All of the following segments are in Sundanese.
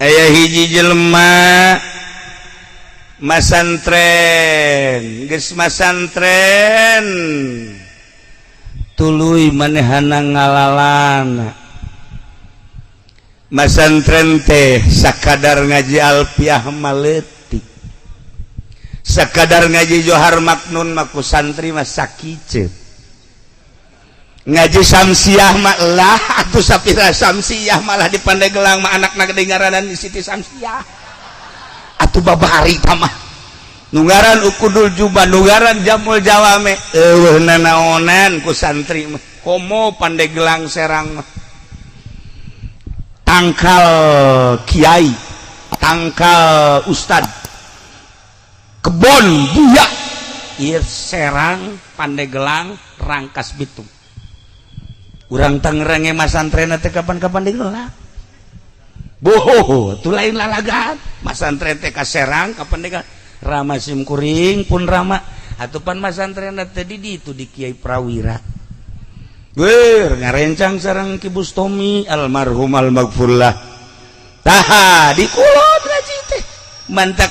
Aya hiji jelema masantren, geus masantren tuluy manehana ngalalana. Masantren teh sakadar ngaji alfiah mah leutik, sakadar ngaji Johar Maknun mah ku santri mah sakiceup, ngaji Samsiah mah lah atuh sapira Samsiah, malah di Pandeglang mah anakna gede ngaranan Siti Samsiah. Atuh babari mah nu ngaran Uqudul Juba, nu ngaran Jamul Jawame, euweuh nanaonan ku santri mah. Komo Pandeglang, Serang mah tangkal kiai, tangkal ustad, kebon buaya ieu Serang, Pandeglang, Rangkas Bitung. Urang Tangerang ge masantren teh kapan-kapan digelar. Boho, tuh lain lalagan. Masantren teh ka Serang, ka Pandeglang. Rama sim kuring pun rama. Atuh pan masantren teh di ditu di Kiai Prawira. Wer ngarencang sareng Ki Bustomi almarhum almaghfurlah. Tah, di kulon ngaji teh. Mantak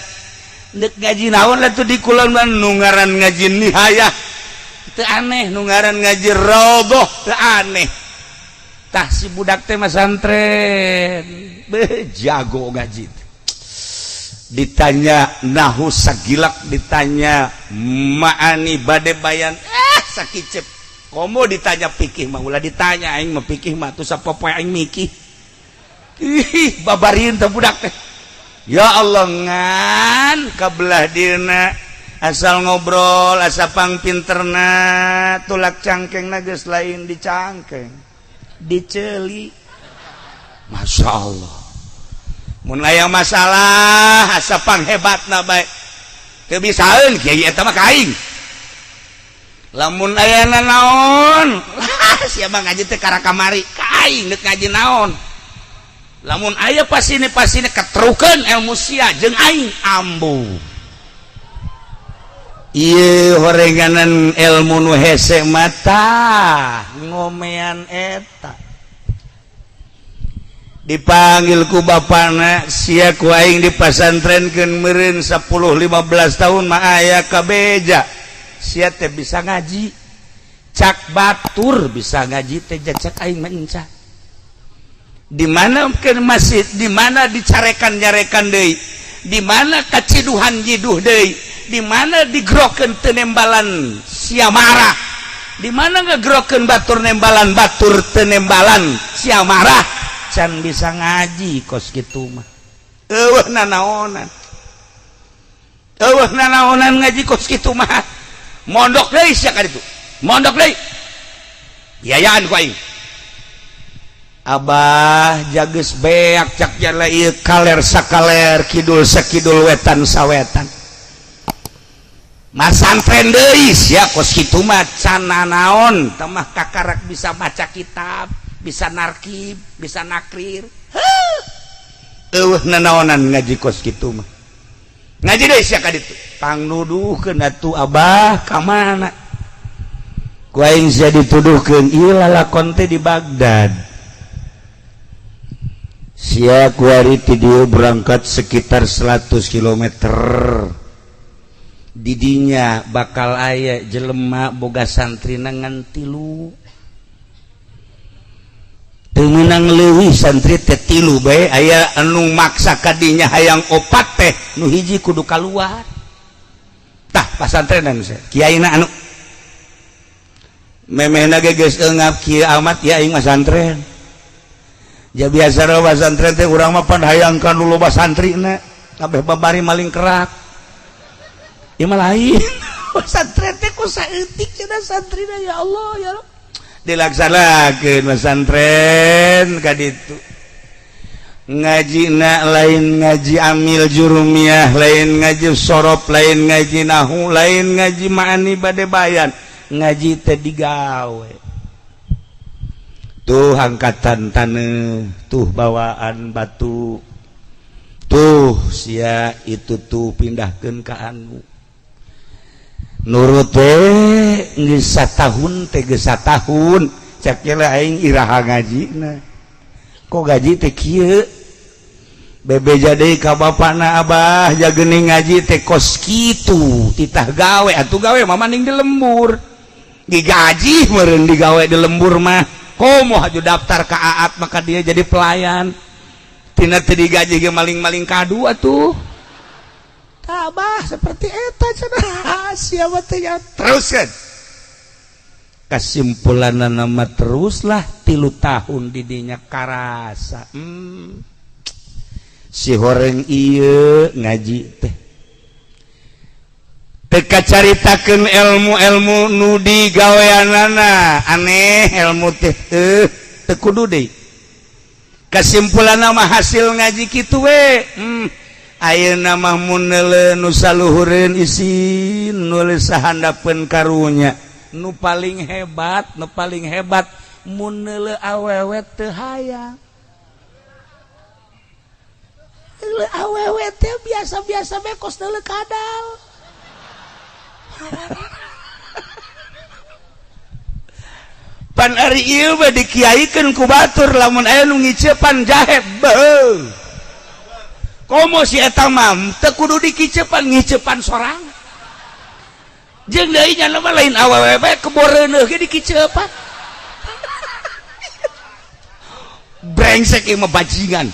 ndek ngaji naon lah tuh di kulon mah, nu ngaran ngaji nihayah teu aneh, nu ngaran ngaji raudhah teu aneh. Tah, si budak teh masantren be jago ngaji teh. Ditanya nahu sagilak, ditanya ma'ani bade bayan sakicep. Komo ditanya pikih mah ulah ditanya, aing mah pikih mah tuh sapopoe aing mikih. Ih, babarin teh budak teh. Ya Allah, ngan kabelah dina asal ngobrol asa pang pinterna, tulak cangkeng geus lain di cangkeng, diceli. Masya Allah, mun aya masalah asa pang hebatna bae, teu bisaeun kiai eta mah ka aing. Lamun aya naon, siapa ngaji teh kara kamari ka aing, deuk ngaji naon. Lamun aya pasine pasine ketrukeun ilmu sia jeung aing ambu. Ieu horenganan ilmu nu hese mata ngomean eta. Dipanggil ku bapana, "Sia ku aing di pasantrenkeun meureun 10 15 tahun mah aya kabeja sia teh bisa ngaji. Cak batur bisa ngaji teh, cak aing mah enca." Di mana ke masjid, di mana dicarekan nyarekan deui, di mana kaciduhan jiduh deui, di mana digrokeun teu nembalan sia marah, di mana ngegrokeun batur nembalan, batur teu nembalan sia marah. Can bisa ngaji kos kitu mah, euweuh nanaonan, euweuh nanaonan ngaji kos kitu mah. Mondok deui sia ka ditu, mondok deui, biayaan ku aing. "Abah, jages beak," cak jala ieu, kaler sakaler, kidul sakidul, wetan sawetan. Masantren deui sia kos kitu mah, can nanaon tah mah, kakarak bisa maca kitab, bisa narkib, bisa nakrir. Euweuh nanaonan ngaji kos kitu mah. Ngaji deui sia ka ditu. Pangnuduhkeun atuh, Abah, ka mana ku aing sia dituduhkeun? Ieu lalakon teh di Baghdad. Sia kuari ti dieu berangkat sekitar 100 km, didinya bakal aya jelema boga santri ngan tilu, teu meunang leuwih, santri teh tilu bae. Aya anu maksa kadinya hayang opat teh, nu hiji kudu kaluar. Tah, pasantrenan kiaina anu memehna ge geus eungap kieu amat ya aing mah santren. Ja biasa loba santren teh, urang mah pan hayang ka nu loba santrina kabeh, babari maling kerak. Ieu mah lain, santren teh ku saeutik cenah santrina. Ya Allah, ya Allah, dilaksanakeun pesantren ka ditu, ngajina lain ngaji amil jurumiyah, lain ngaji sorof, lain ngaji nahu, lain ngaji ma'ani bade bayan, ngaji teh digawe. Tuh angkatan tanah, tuh bawaan batu, tuh sia itu tuh pindahkeun ka anu nurut teh. Geus satahun teh, geus satahun, cak aing iraha ngajina, kok gaji teh kieu? Bebeja deui ka bapana, "Abah, jagening ngaji teh kos kitu, titah gawe atuh, gawe mah mending di lembur, digaji meureun digawe di lembur mah. Komo haju daftar ka Aat, maka dia jadi pelayan, tina teu digaji ge maling-maling kadu atuh." Tabah seperti eta cenah, siapa teh ya. Terus kan kesimpulan nama teruslah 3 tahun didinya karasa, si horeng ieu ngaji teh teka caritakeun ilmu-ilmu nu digaweanana aneh, ilmu teh teu kudu deui. Kesimpulan nama hasil ngaji kitu we, ayeuna mah mun neuleuh nu saluhureun isin, nulis sahandapeun. Karunya nu paling hebat, nu paling hebat mun neuleuh awewe teu hayang. Neuleuh awewe teh biasa-biasa bae, kos neuleuh kadal. Pan ari ieu mah dikiaikeun ku batur, lamun aya nu ngicepan jahe beuh. Komo si eta mah teu kudu dikicepan, ngicepan sorangan. Jeung deui nya mah lain awewe bae, keboreuneuh ge dikicepan. Brengsek ieu mah, bajingan.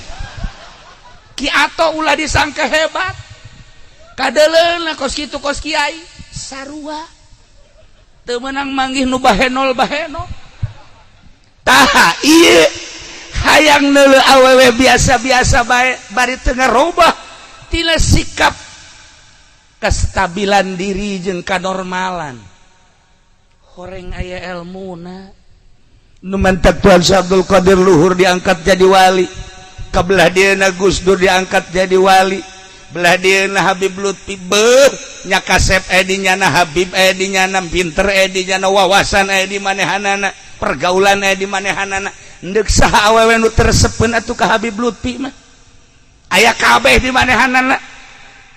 Ki Ato ulah disangka hebat, kadeuleuna kos kitu, kos kiai sarua, teu meunang manggih nu bahenol bahenol. Tah, ieu hayang neuleuh awewe biasa-biasa bae, bari teu ngarobah tina sikap, kestabilan diri jeung kanormalan. Horeng aya elmuna. Nu mantak Tuan Syekh Abdul Qadir luhur diangkat jadi wali, kabelah dieuna Gus Dur diangkat jadi wali, belah dieuna Habib Lutfi, beuh nya kasep aya di nyana, Habib aya di nyana, pinter aya di nyana, wawasan aya di manehanana, pergaulan aya di manehanana. Ndek saha awewe nu teu resepeun atuh ka Habib Lutfi mah? Aya kabeh di manehanana.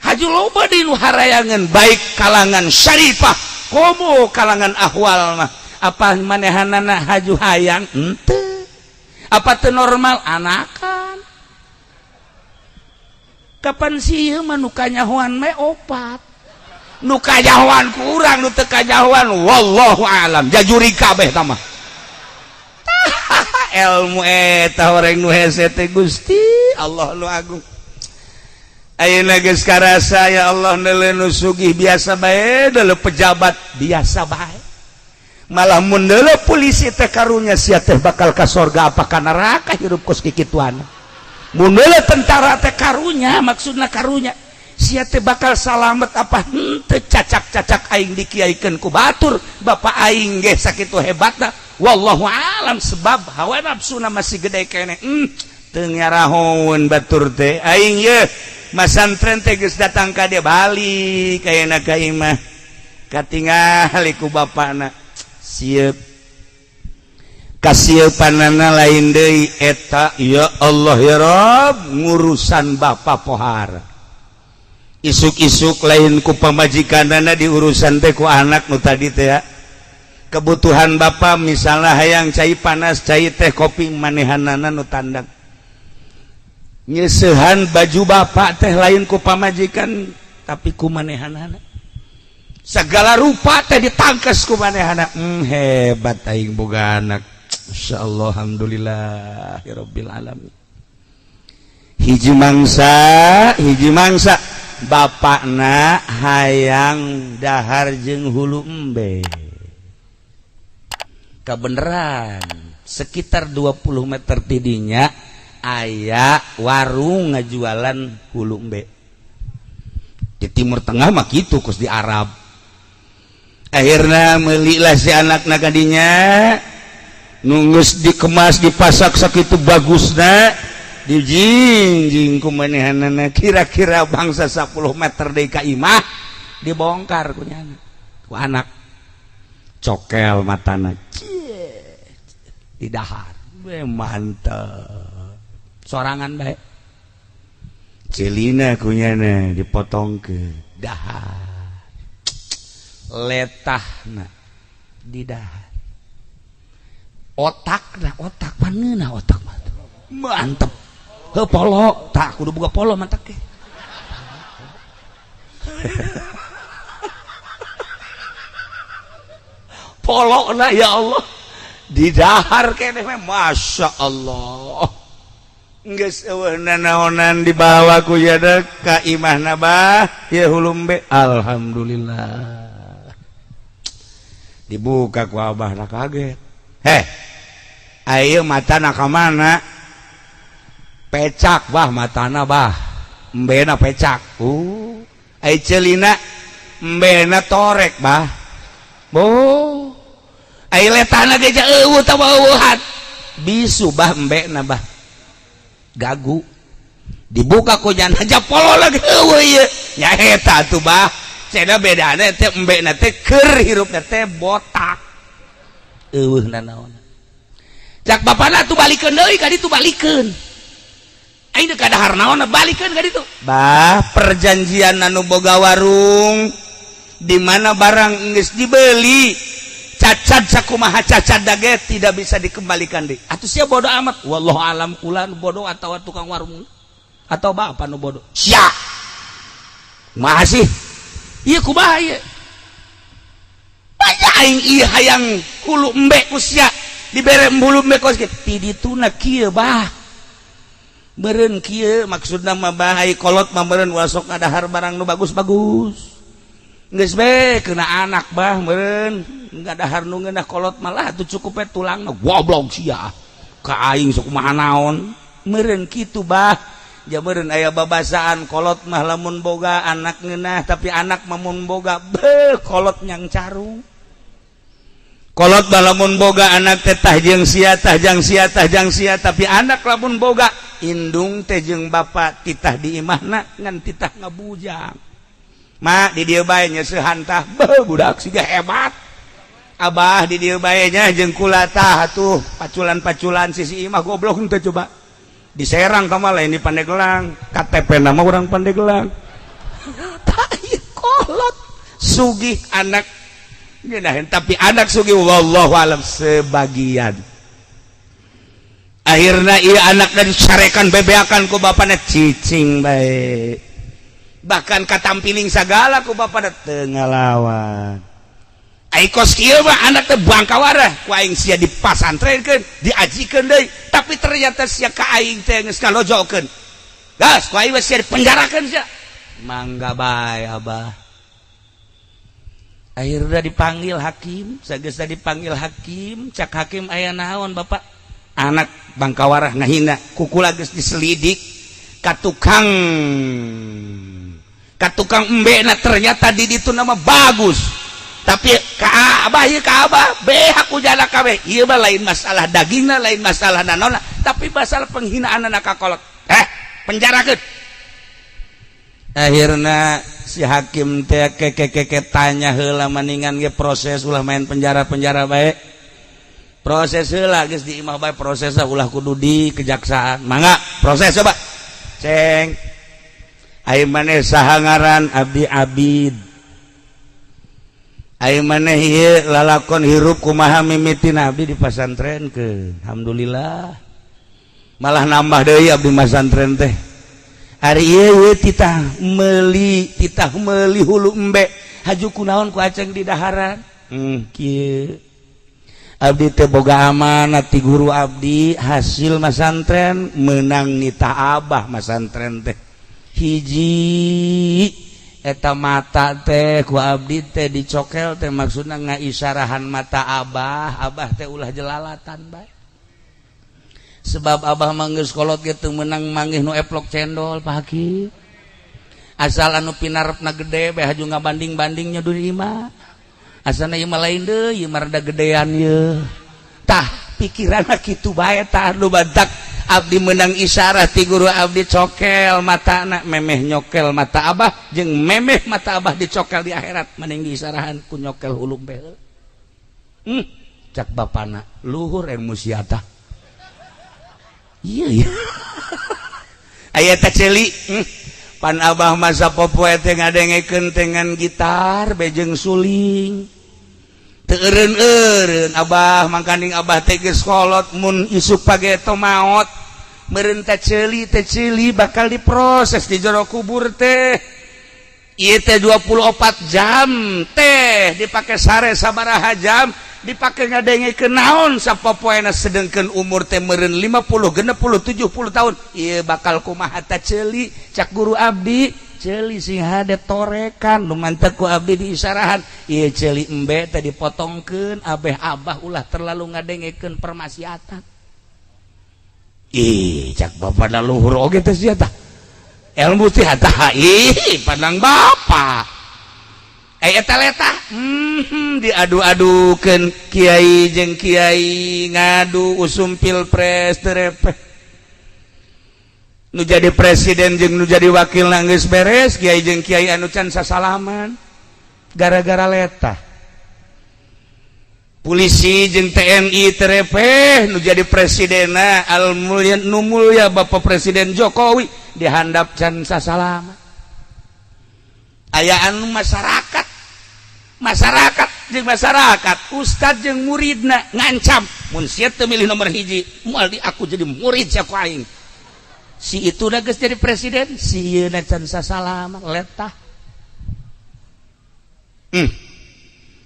Haju loba di nu harayangan, baik kalangan syarifah komo kalangan ahwal mah. Apa manehanana haju hayang henteu? Apa teu normal anakan? Kapan sih ieu mah nu kanyahoan me opat, nu kanyahoan kurang, nu teu kanyahoan wallahu alam, jajuri kabeh tah mah. Ilmu eta horeng nu hese teh, Gusti Allah nu agung. Ayeuna geus karasa, ya Allah, neuleuh nu sugih biasa bae, deuleuh pejabat biasa bae, malah mun neuleuh polisi teh karunya, sia teh bakal ka sorga apa ka neraka hirup kos kikituan. Mun neuleuh tentara teh karunya, maksudna karunya sia teh bakal salamet apa henteu. Cacak-cacak aing dikiaikeun ku batur, bapak aing ge sakitu hebatna, wallahu alam, sebab hawa nafsuna masih gede keneh. Teu ngarahoeun batur teh. Aing ye masantren teh geus datang ka dia, balik ayeuna ka imah, katingali ku bapakna siap. Kasieupanana lain deui eta, ya Allah ya Rob, ngurusan bapak pohara isuk-isuk lain ku pamajikanana diurusan teh, ku anak nu tadi teh ya. Kebutuhan bapak misalnya hayang cai panas, cai teh, kopi, manehanana nu tandang. Nyesehan baju bapak teh lain ku pamajikan, tapi ku manehanana. Segala rupa teh ditangkes ku manehana. Hebat aing boga anak. Insyaallah, alhamdulillah ya rabbil alamin. Hiji mangsa, hiji mangsa bapakna hayang dahar jeung hulu embe. Kebenaran sekitar 20 meter tidinya aya warung ngajualan hulu embe. Di Timur Tengah mah gitu, kos di Arab. Akhirnya melilah si anak kadinya, nunggus dikemas, dipasak sakitu bagusna, dijingjing ku manehanana. Kira-kira bangsa 10 meter deui ka imah, dibongkar ku nyana, ku anak, cokel matana di dahar. Be, mantep sorangan bae. Celina kunyana dipotong ke dahar, letahna di dahar, otak nah, otak paneuna, otak mah mantep. Heuh, polo tah, kudu boga polo mantak ge. Polo na, ya Allah, didahar keneh mah, Masya Allah. Geus eueuh nanaonan, dibawa ku jada ka imahna, bah ya hulu embe. Alhamdulillah, dibuka ku abah na, kaget, "Heh, ayo matana ka mana?" "Pecak, bah, matana, bah, embena pecak." Ai celina?" "Embena torek, bah." "Oh, ai letana ge eueuh tah eueuhan." "Bisu, bah, embena, bah, gagu." Dibuka ku jana aja, polo lagi eueuh ieu nya. Eta atuh, bah, cenah bedana teh embena teh keur hirupna teh botak, eueuh nanaon. Cak bapana tuh, "Balikeun deui ka ditu, balikeun. Aing teh kadahar naon, balikeun ka ditu, bah." Perjanjian anu boga warung di mana barang geus dibeli, cacat sakumaha cacat dage tidak bisa dikembalikan deui. Atuh sia bodoh amat, wallahu alam kula nu bodoh atau tukang warung atau bapak nu bodoh. Sia kumaha sih ieu, kumaha ieu? Banyak aing ieu hayang hulu embe ku sia dibere hulu embe kos kieu. Ti dituna kieu, bah, meureun kieu maksudna mah, bah. Ai kolot mah meureun wasok ngadahar barang nu bagus-bagus geus be kena anak, bah, meureun ngadahar nu ngeunah. Kolot malah tuh cukup we tulang. Goblok sia, ka aing sok kumaha naon. Meureun kitu, bah. Ja meureun aya babasaan, kolot mah lamun boga anak ngeunah, tapi anak mah mun boga be kolot nyang carung. Kolot mah lamun boga anak teh tah jeung sia, tah jang sia, tah jang sia, tapi anak lamun boga indung teh jeung bapak titah di imahna ngan titah ngabujang. Ma di dieu bae nyeusehan tah. Beuh, budak siga hebat. Abah di dieu bae nya jeung kula tah atuh paculan-paculan sisi imah. Goblok henteu coba. Di Serang kamu lain di Pandeglang, KTP nama orang Pandeglang. Tak kolot sugih anak ngeunaheun, tapi anak sugih wallahu alam sebagian. Akhirnya iya anak dan carekan bebeakan ku bapaknya, cicing bae, bahkan katampiling sagala ku bapaknya teu ngalawan. Ai kos kieu mah anak teh bangkawarah ku aing sia dipasantrenkeun, diajikeun deui, tapi ternyata sia ka aing teh geus ngalojokeun. Gas ku aing sia dipenjarakeun sia. Mangga bae, abah. Akhirnya dipanggil hakim. Sageus dipanggil hakim, cak hakim, "Aya naon, bapak? Anak bangkawarah ngahina kukula." Geus diselidik ka tukang, ka tukang embena, ternyata di ditu nama bagus, tapi ka abah ieu, ka abah beak ku jana kabeh. Ieu mah lain masalah dagingna, lain masalah nanona, tapi masalah penghinaan anak ka kolot. Eh, penjarakeun. Akhirnya si hakim teh keke tanya heula, maningan ge proses, ulah main penjara-penjara bae, proses heula. Geus di imah bae proses, ulah kudu di kejaksaan. Mangga proses coba, ceng. Ai maneh saha ngaran? "Abdi Abid." Ai maneh ieu lalakon hirup kumaha mimitina? "Abdi di pasantren ke, alhamdulillah malah nambah deui abdi masantren teh. Ari ieu titah meuli hulu embe, haju kunaon ku aceng di daharan?" Kieu, abdi teh boga amanat ti guru abdi hasil masantren, menang nita abah masantren teh. Hiji eta mata teh ku abdi teh dicokel teh, maksudna ngaisyarahan mata abah, abah teh ulah jelalatan bae, sebab abah mah geus kolot ge teu meunang manggih nu eplok cendol, Pak Hakim. Asal anu pinarepna gede bae haju ngabanding-bandingnya di imah. Asana ieu mah lain deui, ieu mah rada gedean ye." Tah, pikiranna kitu bae. Tah, nu bantak abdi menang isyarat ti guru abdi cokel matana, memeh nyokel mata abah jeung memeh mata abah dicokel di akhirat, mending diisyarahan ku nyokel hulu bae. Cak bapana, "Luhur ilmu sia tah." Iya iya, aya teh ceuli. Pan abah masa popoe teh ngadengekeun dengan gitar bejeng suling, teu eureun-eureun abah. Mangkaning abah teh geus kolot, mun isuk pageto maot. Meureun teh ceuli teh, ceuli bakal diproses di jero kubur teh. Ieu teh 24 jam teh dipake sare sabaraha jam, dipake ngadengekeun naon sapopoena, sedengkeun umur teh meureun 50, 60, 70 tahun. Ieu bakal kumaha ta ceuli? Cak guru abdi, ceuli sing hade torekan nu mantep ku abdi diisarahan. Ieu ceuli embe teh dipotongkeun abeh abah ulah terlalu ngadengekeun permaksiatan. Ih, cak bapak da luhur oge teh sia tah ilmu teh tah. Ih, pandang bapak eh eta letah, diadu-adukeun kiai jeung kiai, ngadu usum pilpres terepeh. Nu jadi presiden jeung nu jadi wakil geus beres, kiai jeung kiai anu can sasalaman gara-gara letah. Polisi jeung TNI terepeh. Nu jadi presidena al mulia, nu mulia Bapak Presiden Jokowi, dihandap can sasalaman. Aya anu masyarakat, masyarakat jeung masyarakat, ustad jeung muridna ngancam, mun sia teu milih nomor 1, moal di aku jadi murid sia ku aing. Si itu udah geus jadi presiden, si ieu can sasalaman letah.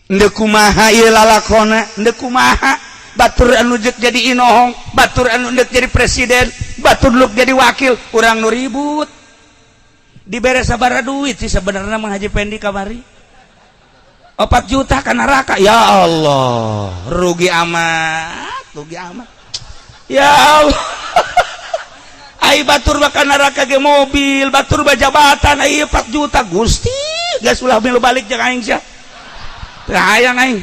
Ndek kumaha ieu lalakona? Ndek kumaha batur anu jek jadi inohong, batur anu ndek jadi presiden, batur nu jadi wakil, urang nu ribut? Dibere sabaraha duit sih sebenarnya Mang Haji Pendi kamari? 4 juta ka neraka. Ya Allah, rugi amat, rugi amat, ya Allah. Ai batur bakal neraka ge mobil, batur jabatan, ai 4 juta. Gusti, geus ulah milu balik jeung aing sia. Teu hayang aing.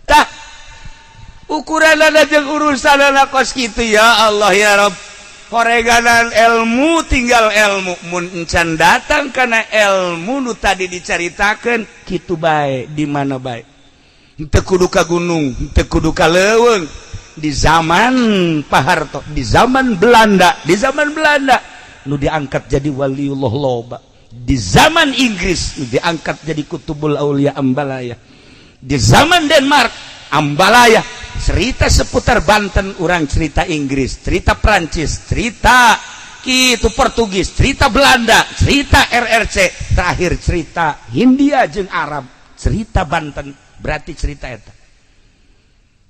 Tah, ukuran jeung urusan kos kitu. Ya Allah, ya Rob, horeganan ilmu, tinggal ilmu. Mun encan datang karena ilmu nu tadi dicaritakeun kitu bae, di mana bae, henteu kudu ka gunung, henteu kudu ka leuweung. Di zaman Pak Harto, di zaman Belanda, di zaman Belanda nu diangkat jadi waliullah loba. Di zaman Inggris nu diangkat jadi kutubul aulia ambalaya. Di zaman Denmark ambalaya. Cerita seputar Banten, orang cerita Inggris, cerita Prancis, cerita itu Portugis, cerita Belanda, cerita RRC, terakhir cerita Hindia jeung Arab. Cerita Banten berarti cerita eta.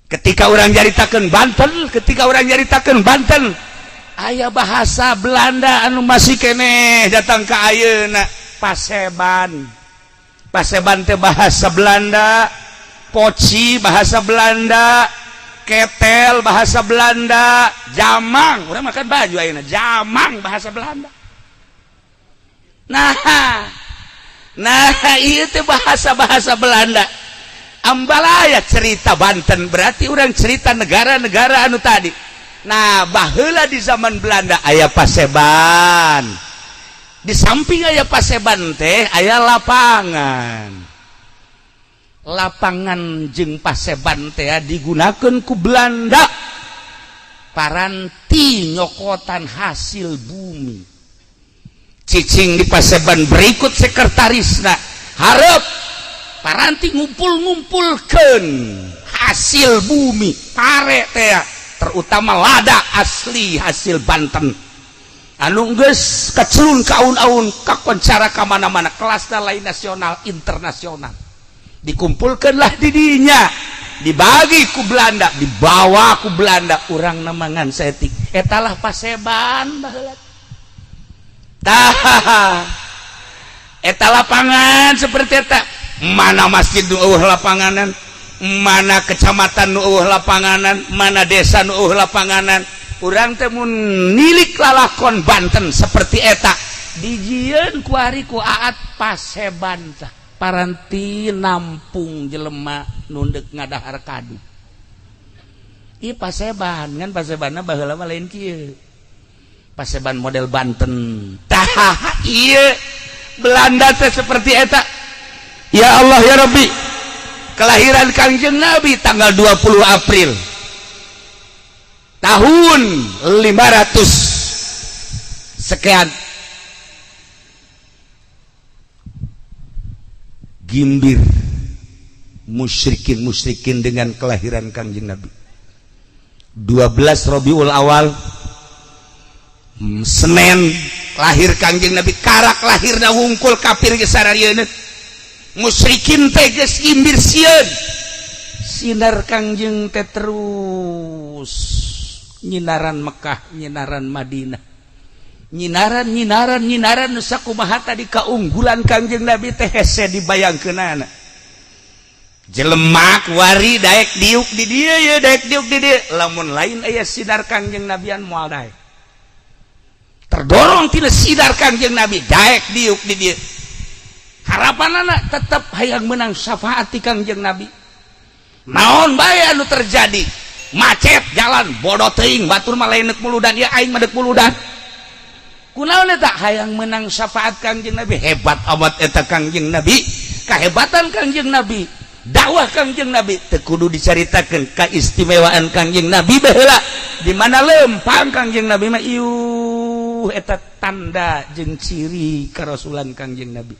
Ketika orang nyaritakeun Banten, ketika orang nyaritakeun Banten, aya bahasa Belanda anu masih keneh datang ke ayeuna, paseban. Paseban teh bahasa Belanda, poci bahasa Belanda, ketel bahasa Belanda, jamang, urang makan baju ayeuna jamang, bahasa Belanda. Nah, nah, itu bahasa-bahasa Belanda ambalaya. Cerita Banten berarti orang cerita negara-negara anu tadi. Nah, baheula di zaman Belanda aya paseban. Di samping aya paseban teh aya lapangan. Lapangan jeung paseban teh digunakan ku Belanda paranti nyokotan hasil bumi. Cicing di paseban berikut sekretarisna hareup paranti ngumpul-ngumpulkeun hasil bumi pare teh, terutama lada asli hasil Banten anu geus kacelun ka aun-aun, kakoncara ka mana-mana, kelasna lain nasional, internasional. Dikumpulkanlah di dinya, dibagi ku Belanda, dibawa ku Belanda, urang namangan setik. Etalah paseban baheula. Tah, eta lapangan seperti eta. Mana masjid nu euweuh lapanganan, mana kecamatan nu euweuh lapanganan, mana desa nu euweuh lapanganan? Urang teh mun nilik lalakon Banten seperti eta, dijieun ku ari ku Aat paseban tah paranti nampung jelema nu ndek ngadahar kadu. Ieu paseban kan pasebanna baheula mah lain kieu, paseban model Banten. Tah, ieu Belanda teh seperti eta. Ya Allah, ya Rabbi, kelahiran Kangjeng Nabi tanggal 20 April tahun 500 sekian. Gimbir Musyrikin musyrikin dengan kelahiran Kangjeng Nabi 12 Robiul Awal, Senin, lahir Kangjeng Nabi. Karak lahirna wungkul kafir geus sararieun, musyrikin teh geus gimbir sieun. Sinar Kangjeng teh terus nyinaran Mekah, nyinaran Madinah, nyinaran, nyinaran, nyinaran. Sakumaha tadi kaunggulan Kangjeng Nabi teh hese dibayangkeunana. Jelema kuari daek diuk di dieu ya, daek diuk di dieu, lamun lain aya sinar Kangjeng Nabian moal daek. Terdorong tina sinar Kangjeng Nabi daek diuk di dieu. Harapan anak tetap hayang menang syafaat ti Kangjeng Nabi. Naon bae anu terjadi, macet jalan, bodoh teuing, batur mah lain deuk muludan ya, aing mah deuk muludan. Kunaon eta? Hayang menang syafaat Kangjeng Nabi. Hebat amat eta Kangjeng Nabi, kehebatan Kangjeng Nabi, dakwah Kangjeng Nabi teu kudu dicaritakeun. Keistimewaan Kangjeng Nabi baheula di mana lempang Kangjeng Nabi mah iuh, eta tanda jeung ciri karasulan Kangjeng Nabi.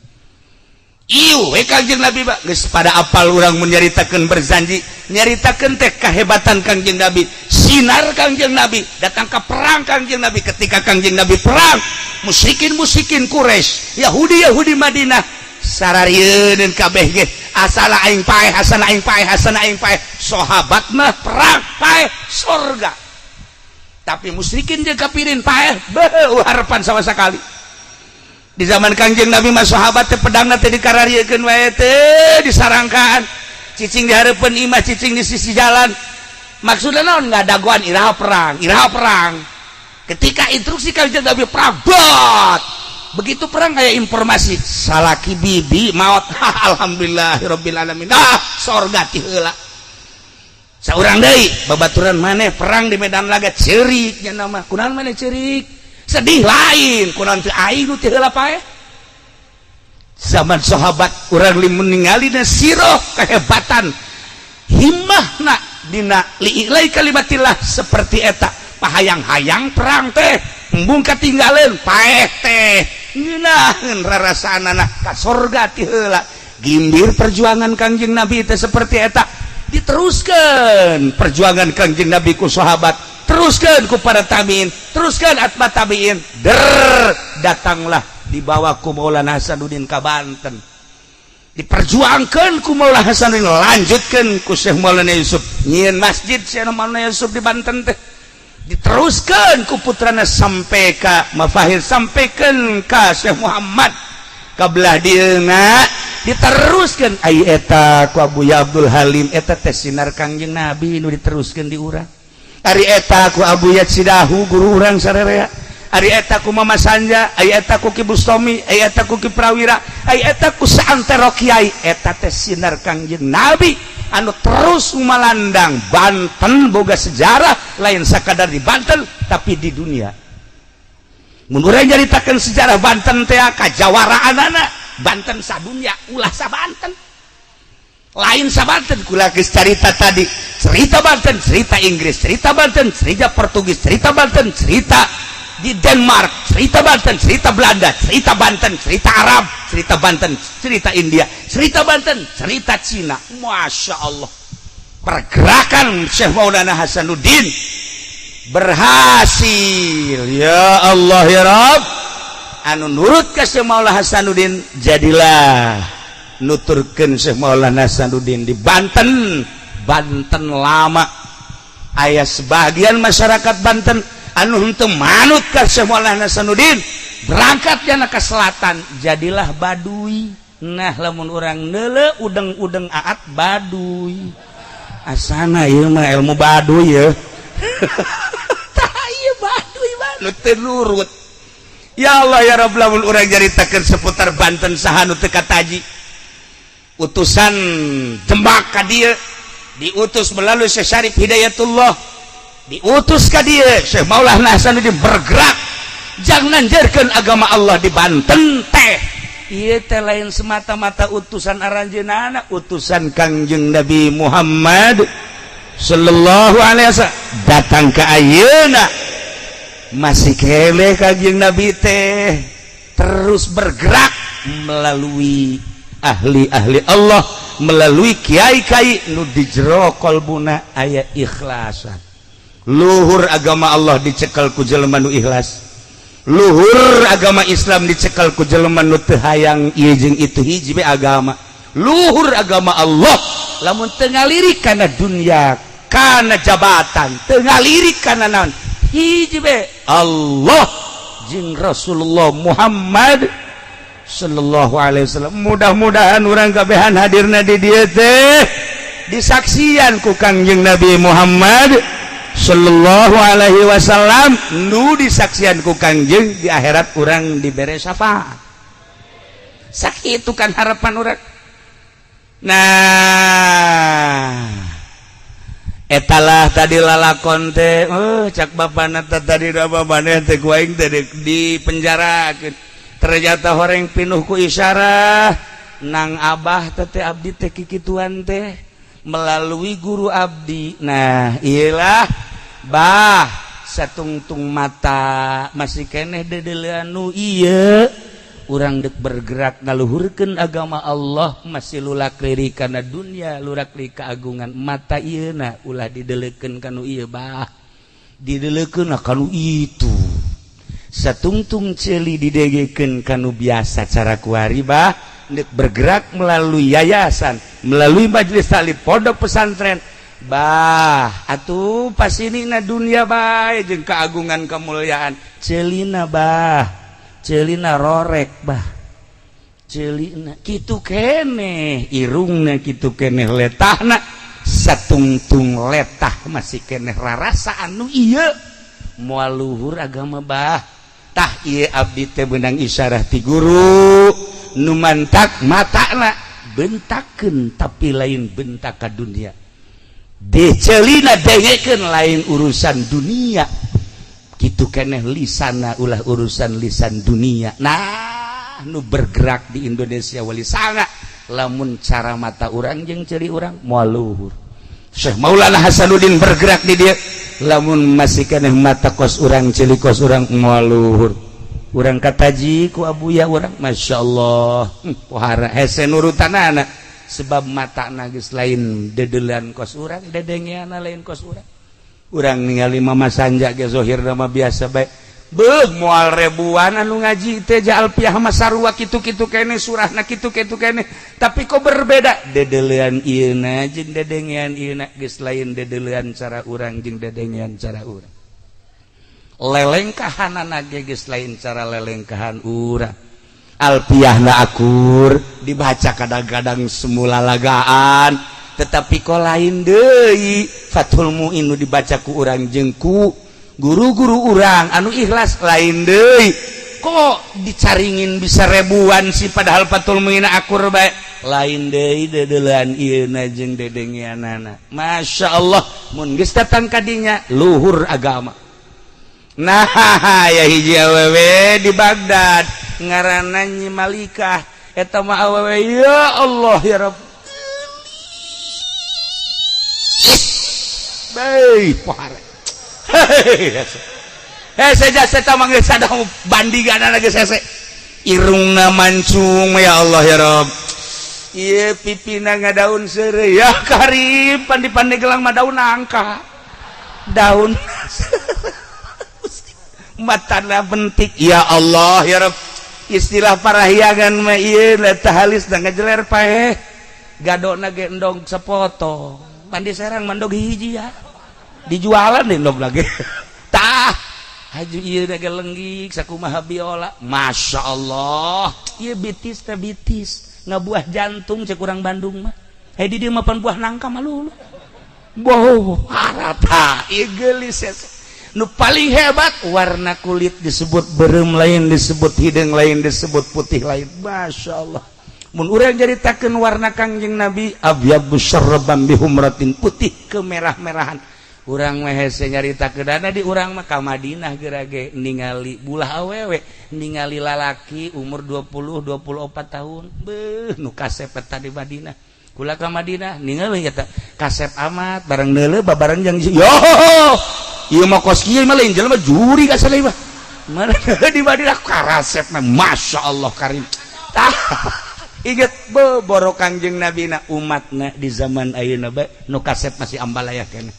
Iuh we Kangjeng Nabi mah geus pada apal. Urang mun nyaritakeun berzanji, nyaritakeun teh kahebatan Kangjeng Nabi, sinar Kangjeng Nabi datang ke perang Kangjeng Nabi. Ketika Kangjeng Nabi perang, musyrikin musyrikin Quraisy, Yahudi Yahudi Madinah sararieun kabeh ge, asal aing paeh, asal aing paeh, asal aing paeh. Sahabat mah perang paeh sorga, tapi musyrikin jeung kafirin paeh beuh harapan sama sekali. Di zaman Kangjeng Nabi mah sahabat teh pedangna teh dikarariekeun wae teh, disarangkaan, cicing di hareupeun imah, cicing di sisi jalan. Maksudna naon? Ngadagoan iraha perang, iraha perang. Ketika instruksi Kangjeng Nabi perang, bot begitu perang kayak informasi salaki bibi maut. Alhamdulillahirabbil alamin, ah, sorga ti heula. Saurang deui babaturan maneh perang di medan laga ceurik nya nama. Kunaon maneh ceurik sedih? Lain kunaon teu aing nu teu heula paeh. Zaman sahabat urang limun ningali na siroh kehebatan himmahna dina li'ilai kalimatillah seperti eta, pahayang-hayang perang teh embung katinggaleun, paeh teh ngeunaheun rarasaanana ka sorga ti heula. Gimbir perjuangan Kangjeng Nabi teh seperti eta. Diteruskan perjuangan Kangjeng Nabi ku sahabat, teruskan ku para tabiin, teruskan atba tabiin, der datanglah dibawa ku Maulana Hasanuddin ka Banten, diperjuangkan ku Maulana Hasanuddin, lanjutkan ku Syekh Maulana Yusuf, nyieun masjid Syekh Maulana Yusuf di Banten teh, diteruskan ku putrana sampai ka Mafahir, sampaikan ka Syekh Muhammad ka belah dieuna, diteruskan ai eta ku Abu Abdul Halim. Eta teh sinar Kangjeng Nabi nu diteruskan di urang. Ari eta ku Abu Yatsidahu, guru urang sararea. Ari eta ku Mama Sanja, ari eta ku Ki Bustomi, ari eta ku Ki Prawira, ari eta ku saantero kiai. Eta teh sinar Kangjeng Nabi anu terus malandang. Banten boga sejarah lain sakadar di Banten, tapi di dunia. Mun urang nyaritakeun sejarah Banten teh kajawaraanana Banten sadunya, ulah sa Banten, lain sa Banten. Kula geus carita tadi, cerita Banten cerita Inggris, cerita Banten cerita Portugis, cerita Banten cerita di Denmark, cerita Banten cerita Belanda, cerita Banten cerita Arab, cerita Banten cerita India, cerita Banten cerita Cina. Masya Allah, pergerakan Syekh Maulana Hasanuddin berhasil. Ya Allah ya Rabb, anu nurut ke Syekh Maulana Hasanuddin jadilah nuturkeun Syekh Maulana Hasanuddin di Banten. Banten lama aya sebagian masyarakat Banten anu henteu manut ka Syekh Maulana Hasanuddin, berangkat jana ke selatan, jadilah Baduy. Nah, lamun urang neule udeng-udeng aat Baduy, asana ieu mah ilmu Baduy ya. Tah, ieu Baduy nu teu nurut. Ya Allah ya Rabb, lamun urang nyaritakeun seputar Banten, saha nu teu kataji utusan Demak ka dieu diutus melalui Syekh Syarif Hidayatullah, diutus ka dieu Syekh Maulana Hasanuddin bergerak jangan nanjarkeun agama Allah di Banten teh. Ieu teh lain semata-mata utusan aranjeunana, utusan Kangjeng Nabi Muhammad sallallahu alaihi wasallam datang ke ayeuna masih keleh Kangjeng Nabi teh terus bergerak melalui ahli-ahli Allah. melalui kiai-kiai nu di jero kolbuna aya ikhlasan. Luhur agama Allah dicekel ku jelema nu ikhlas, luhur agama Islam dicekel ku jelema nu teu hayang ieu jeung itu, hiji be agama. Luhur agama Allah lamun teu ngalirik kana dunya, kana jabatan, teu ngalirik kana naon, hiji be Allah jeung Rasulullah Muhammad sallallahu alaihi wasallam. Mudah-mudahan urang kabehan hadirna di dieu teh disaksian ku Kangjeng Nabi Muhammad sallallahu alaihi wasallam, nu disaksian ku Kangjeng di akhirat urang dibere syafaat. Sakitu kan harapan urang. Nah, etalah tadi lalakon teh. Oh, cak bapana tadi da maneh teh ku aing teh di penjarakeun. Ternyata horeng pinuh ku isyarah nang abah teh, abdi teh kikituan teh melalui guru abdi. Nah, iyalah bah, satungtung mata masih keneh dedelean nu ieu, urang dek bergerak ngaluhurkeun agama Allah masih lulak lirik kana dunia, lurak lirik keagungan. Mata ieu na ulah didelekeun kanu ieu bah, didelekeun kanu itu. Satungtung ceuli didegekeun kanu biasa cara kuari bah, dek bergerak melalui yayasan, melalui majelis taklim, pondok pesantren bah. Atuh pas ini na dunia bae jeung keagungan kemuliaan, ceulina bah, ceulina rorek bah, ceulina kitu keneh, irungna kitu keneh, letahna satungtung letah masih keneh rarasa anu ieu moal luhur agama bah. Tah, ieu abdi teh beunang isyarah ti guru nu mantak matana bentakeun, tapi lain bentak ka dunia, dicelina dengekeun lain urusan dunia, kitu keneh lisana ulah urusan lisan dunia. Nah, nu bergerak di Indonesia wali sanga lamun cara mata urang jeung ceuli urang moal luhur. Syekh Maulana Hasanuddin bergerak di dia, lamun masih keneh mata kos urang, ceuli kos urang, moal luhur. Urang kataji ku abuya urang, Masya Allah, pohara hese nurutanana, sebab mata geus lain dedelean kos urang, dedengeana lain kos urang. Urang ningali Mama Sanja ge zohir mah biasa bae. Beuh, moal ribuan anu ngaji teh Alpiah mah sarua kitu-kitu kene, surahna kitu-kitu kene, tapi kok berbeda dedelean ieuna jeung dedengean ieuna geus lain dedelean cara urang jeung dedengean cara urang, lelengkahanana ge geus lain cara lelengkahan urang. Alpiahna akur dibaca, kadang-kadang semula lagaan, tetapi kok lain deui Fathul Muin nu dibaca ku urang jeung ku guru-guru urang anu ikhlas, lain deui. Kok dicaringin bisa ribuan sih, padahal Fathul Muin akur bae? Lain deui dedelean ieuna jeung dedengeanana. Masya Allah, mun geus datang kadinya luhur agama. Nah, ya hiji awewe di Baghdad ngaranna Nyi Malikah. Eta mah awewe, ya Allah ya Rabb. Baik, pohara. Hese jasa eta mah geus ada bandinganana geus hese. Irungna mancung, ya Allah ya Rabb. Ieu pipina ngadaun seureuy, ya Karim, pan di Pandeglang mah daun nangka. Daun matana bentik, ya Allah ya Rabb. Istilah parahyangan mah ieu teh halis da ngajeler paeh. Gadona ge endog sepotong. Pan di Serang mah endog hiji ya. Dijualan deh endog lagi. Tah, haju ieu ge lenggik sakumaha biola. Masya Allah. Ieu bitis teh bitis ngabuah jantung cek urang Bandung mah. Hei, di dieu mah pan buah nangka mah lulu. Boh, harata ieu geulis. Nu paling hebat warna kulit disebut berem lain, disebut hidung lain, disebut putih lain. Masya Allah. Mun urang nyaritakeun warna Kangjeng Nabi, abyad musyarraban bihumratin, putih kemerah-merahan. Urang mah hese nyaritakeun di urang mah ka Madinah geura ge ningali bulah awewe, ningali lalaki umur 20 24 tahun. Beuh, nu kasep eta di Madinah. Kula ka Madinah ningali eta kasep amat, bareng neuleuh babareng jeung yo. Ieu mah kos kieu mah lain jelema juri ka saleh mah. Mana di Madinah karasep mah, Masya Allah Karim. Tah. Inget boro Kangjeng Nabi na umatna di zaman ayeuna bae nu kasep masih ambalaya keneh.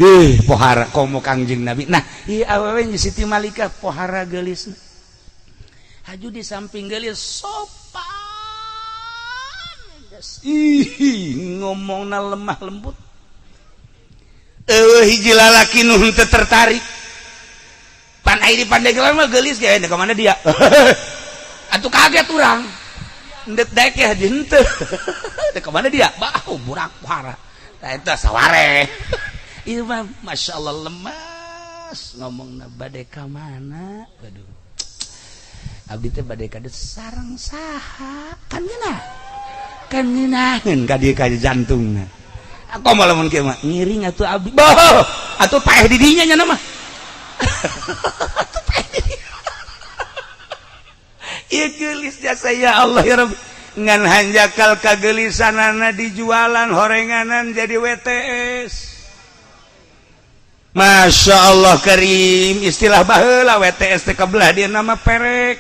Ih, pohara komo Kangjeng Nabi. Nah, ieu awewe Siti Malika pohara geulisna. Haju di samping geulis sopan. Ih, ngomongna lemah lembut. Eueuh hiji lalaki nu henteu tertarik. Pan ai di Pandeglang mah geulis ge, ka mana dia? Atuh kaget urang. Ndek daek ya henteu. Ka mana dia? Bah, burak pohara. Tah eta saware. Ieu mah Masya Allah lemas ngomongna bade ka mana? Aduh. Abdi teh bade ka sareng saha? Kan ngeunah. Kan ngeunaheun ka dieu ka jantungna. Aku mah lamun kieu mah ngiring atuh abdi. Boh, atuh paeh di dinya nya mah. Atuh paeh di dinya. Ieu geulis jasa ya Allah ya Rabbi. Ngan hanjakal kagelisanana dijualan horenganan jadi WTS. Masya Allah Karim, istilah baheula WTS teh kabelah dia nama perek,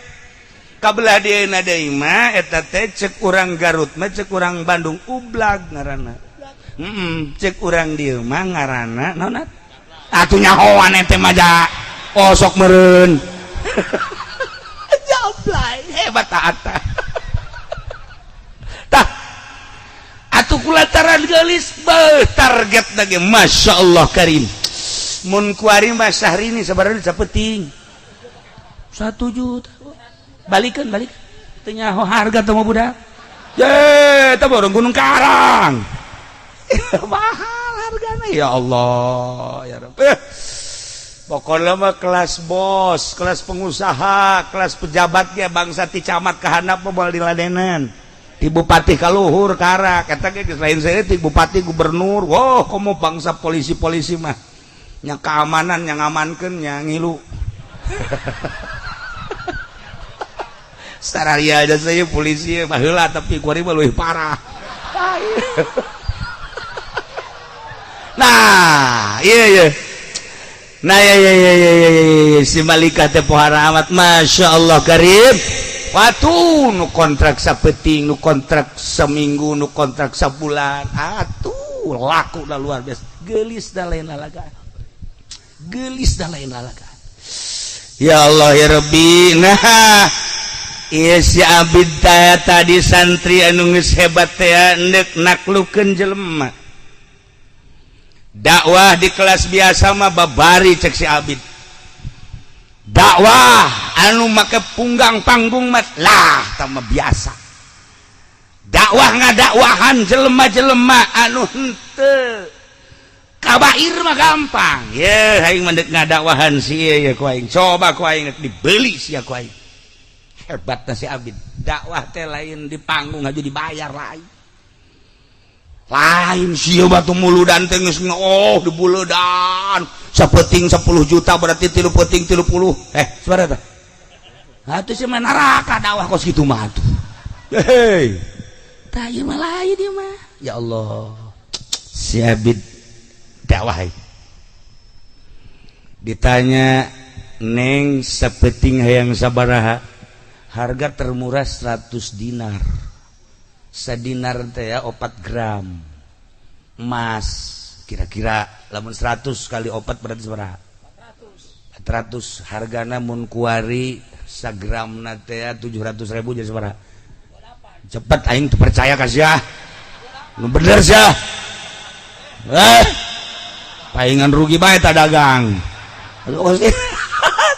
kabelah dia deui mah eta teh cek urang Garut mah, cek urang Bandung ublag ngaranna. Cek urang dieu mah ngaranna naon atuh nyahoan ente mah ja oh sok meureun. Jablay hebat ta tah atuh kulantaran geulis beuh target lagi Masya Allah Karim. Mun kuari mah Syahrini sabaraha sapeting 1 juta balikan balik teu nyaho harga teh mah budak ye teh borong Gunung Karang. Mahal hargana ya Allah ya Rabb. Pokoknya mah kelas bos, kelas pengusaha, kelas pejabat ge bangsa ti camat ka handap mah moal diladenan, ti bupati ka luhur karak eta ge geus lain ti bupati gubernur. Wah, komo bangsa polisi-polisi mah nya keamanan yang ngamankeun nya ngilu. Sararia aja saya polisi baheula tapi kuari mah leuwih parah. Nah, iya iya. Nah, iya iya iya iya iya si Malika teh pohara amat Masya Allah Karim. Watu nu kontrak sapeting, nu kontrak seminggu, nu kontrak sabulan. Atuh laku dah luar biasa. Geulis dah lain lalaga. Gelis dah lain lalaga. Ya Allah ya Rabbi. Nah, iya si Abid tadi santri anu geus hebat teh endek naklukeun jelema. Dakwah di kelas biasa mah babari cek si Abid. Dakwah anu make punggang panggung mah lah tah biasa. Dakwah ngadakwahan jelema-jelema anu henteu kabair mah gampang. Ye aing mah deuk ngadakwahan si ieu ku aing. Coba ku aing dibeli sia ku aing. Hebatna si Abid. Dakwah teh lain di panggung aja dibayar lain. Lain sia batu muludan teh geus oh dibuledan. Sapeting 10 juta berarti 3 peting 30. Sabaraha tah? Atuh sia mah neraka dakwah kos kitu mah atuh. Hei. Tah ieu mah lain ieu mah. Ya Allah. Si Abid dakwah ditanya, "Neng, sapeting hayang sabaraha?" Harga termurah 100 dinar. Sadinar teh ya 4 gram emas kira-kira. Lamun 100 kali 4 berarti sabaraha? 400. Hargana mun kuari sagramna teh 700 ribu, jadi sabaraha? Cepet, aing teu percaya ka sia. Nu bener sia. Paingan rugi bae tak dagang.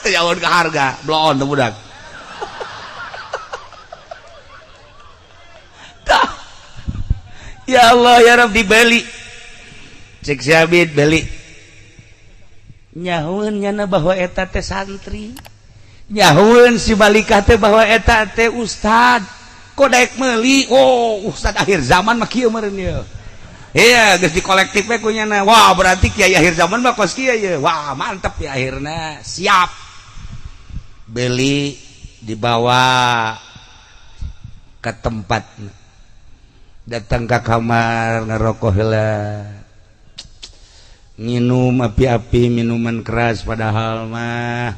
Teu jauh ke harga, bloon teu budak. Tah. Ya Allah ya Rabb, dibeli. Cek si Abid beli. Nyahueun nyana bahwa eta teh santri. Nyahueun si Malikah teh bahwa eta teh ustad. Kok daek meuli? Oh, ustad akhir zaman mah kieu meureun ieu. Iya, geus di kolektif we ku nyana. Wah, berarti kiai akhir zaman mah kos kieu ye. Wah, mantep ya akhirna. Siap. Beli, dibawa ke tempat, datang ke kamar, ngerokok heula, nginum api-api minuman keras, padahal mah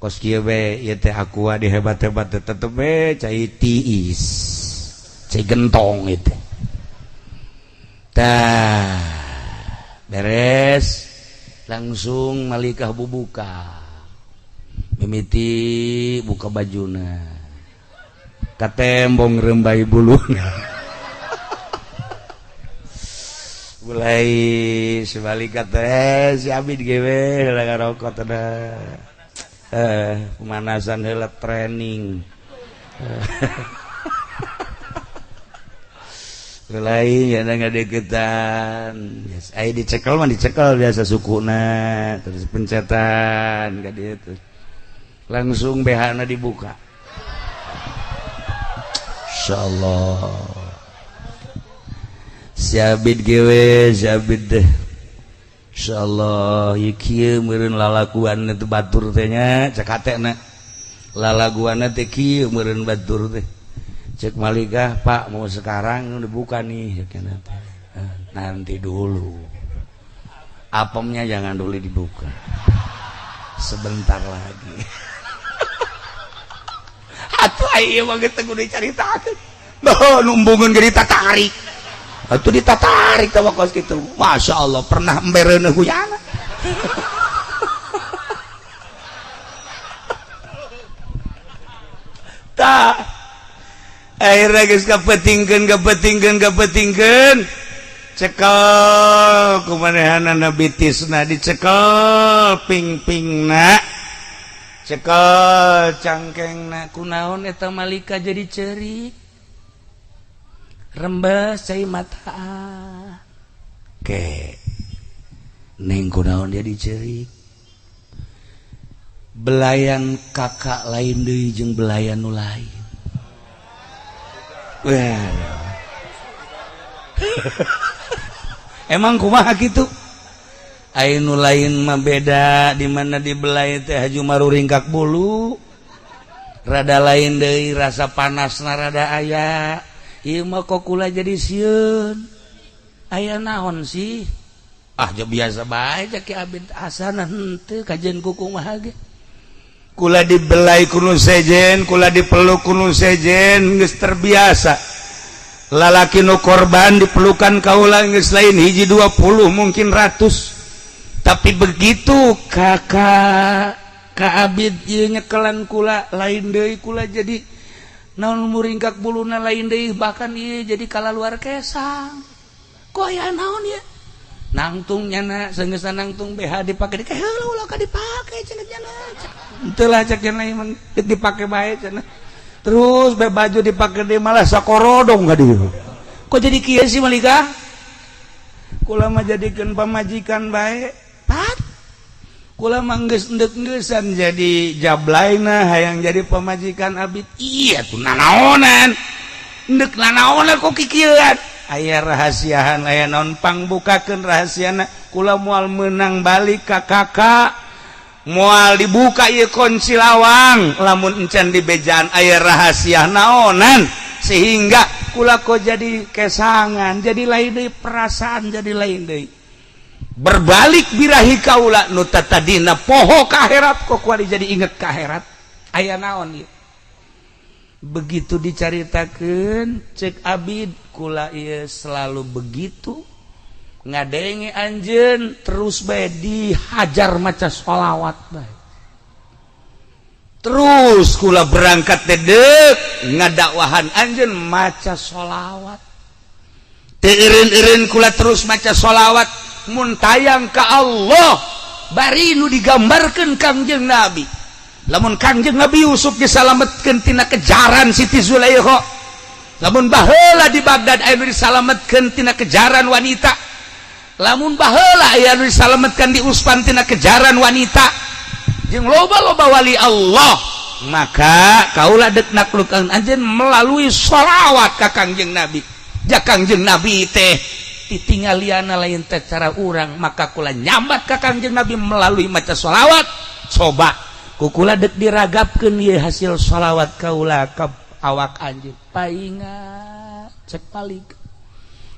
Kos kieu be ieu teh aqua dihebat-hebat tetep be cai tiis, cai gentong itu. Tah, beres langsung malikah bubuka, mimiti buka bajuna, katembong rembai buluna. Mulai sebalik kata si Abid gewe heula ngarokok teh, pemanasan heula, training. Mulai ya ngadeukeutan. Yes, ai dicekel mah dicekel biasa sukuna, terus pencetan ka dieu tuh. Langsung BH-na dibuka. Insyaallah. Si Abid gewe, si Abid deh. Insyaallah ieu kieu meureun lalaguan itu batur teh nya, cek hatena. Lalaguanna teh kieu meureun batur teh. Cek malikah, "Pak, mau sekarang dibuka nih?" "Nanti dulu, apemnya jangan dulu dibuka, sebentar lagi." Atuh ieu mah geus kudu dicaritakeun. Bah, numbungeun ge ditatarik. Atuh ditatarik teh kos kitu. Masya Allah, pernah embereuneuh huyana. Tah, akhirnya geus kapetingkeun kapetingkeun kapetingkeun, cekel kumanehanana bitisna, dicekel ping-pingna, cekel cangkengna. Kunaon eta malika jadi cerik, rembes cai mata ke neng? Kunaon jadi cerik? Belayan kakak lain deui jeung belayan nu lain. Wah. Emang kumaha kitu? Aya nu lain mah beda, di mana dibelai teh haju maruringkak bulu. Rada lain deui, rasa panasna rada aya. Ieu mah kok kula jadi sieun. Aya naon sih? Ah, ja biasa bae cek Ki Abid, asana henteu kajian ku kumaha ge. Kula dibelai ku nu sejen, kula dipeluk ku nu sejen, geus terbiasa. Lalaki nu korban dipelukan kaula geus lain hiji 20, mungkin ratus. Tapi begitu kakak Ka Abid ieu nyekelan kula, lain deui kula, jadi naon, muringkak buluna lain deui, bahkan ieu jadi kalaluar kesang. Kok aya naon ya? Nangtung nyana sanggeusna nangtung BH dipake di heula, ulah ka dipake cenah nyana. Henteu lah cek cenah, emang dipake bae cenah. Terus be baju dipake deui malah sakorodong ka dieu. Kok jadi kieu sih, Malika? Kula mah jadikeun pamajikan bae. Pat. Kula mah geus endek-engeusan jadi jablaina, hayang jadi pamajikan Abid. Iya tuh nanaonan. Endek nanaonan kok kikieuan? Aya rahasiahan, aya naon, pangbukakeun rahasiana. Kula moal menang balik ka kakak, moal dibuka ieu kunci lawang lamun encan di bejaan aya rahasia naonan, sehingga kula kok jadi kesangan, jadi lain deui perasaan, jadi lain deui, berbalik birahi kaula nu tadina poho ka akhirat, kok kuari jadi inget ka akhirat. Aya naon ieu? Begitu dicaritakeun cek Abid, kula ieu selalu begitu ngadenge anjeun terus bae dihajar maca sholawat bae terus. Kula berangkat dedek ngadakwahan anjeun maca sholawat, teu eureun-eureun kula terus maca sholawat. Mun tayang ka Allah bari nu digambarkeun Kangjeng Nabi, lamun Kangjeng Nabi Yusuf disalametkeun tina kejaran Siti Zulaikha, lamun baheula di Baghdad aya nu disalametkeun tina kejaran wanita, lamun baheula aya nu disalametkeun di Uspan tina kejaran wanita, jeung loba-loba wali Allah, maka kaula dek naklukan anjeun melalui sholawat ka Kangjeng Nabi. Ja Kangjeng Nabi teh titinggaliana lain teh cara urang, maka kula nyambat ka Kangjeng Nabi melalui maca sholawat. Coba kukula dek diragapkeun ieu hasil sholawat kaula ka awak anjeun. Painga cek palik,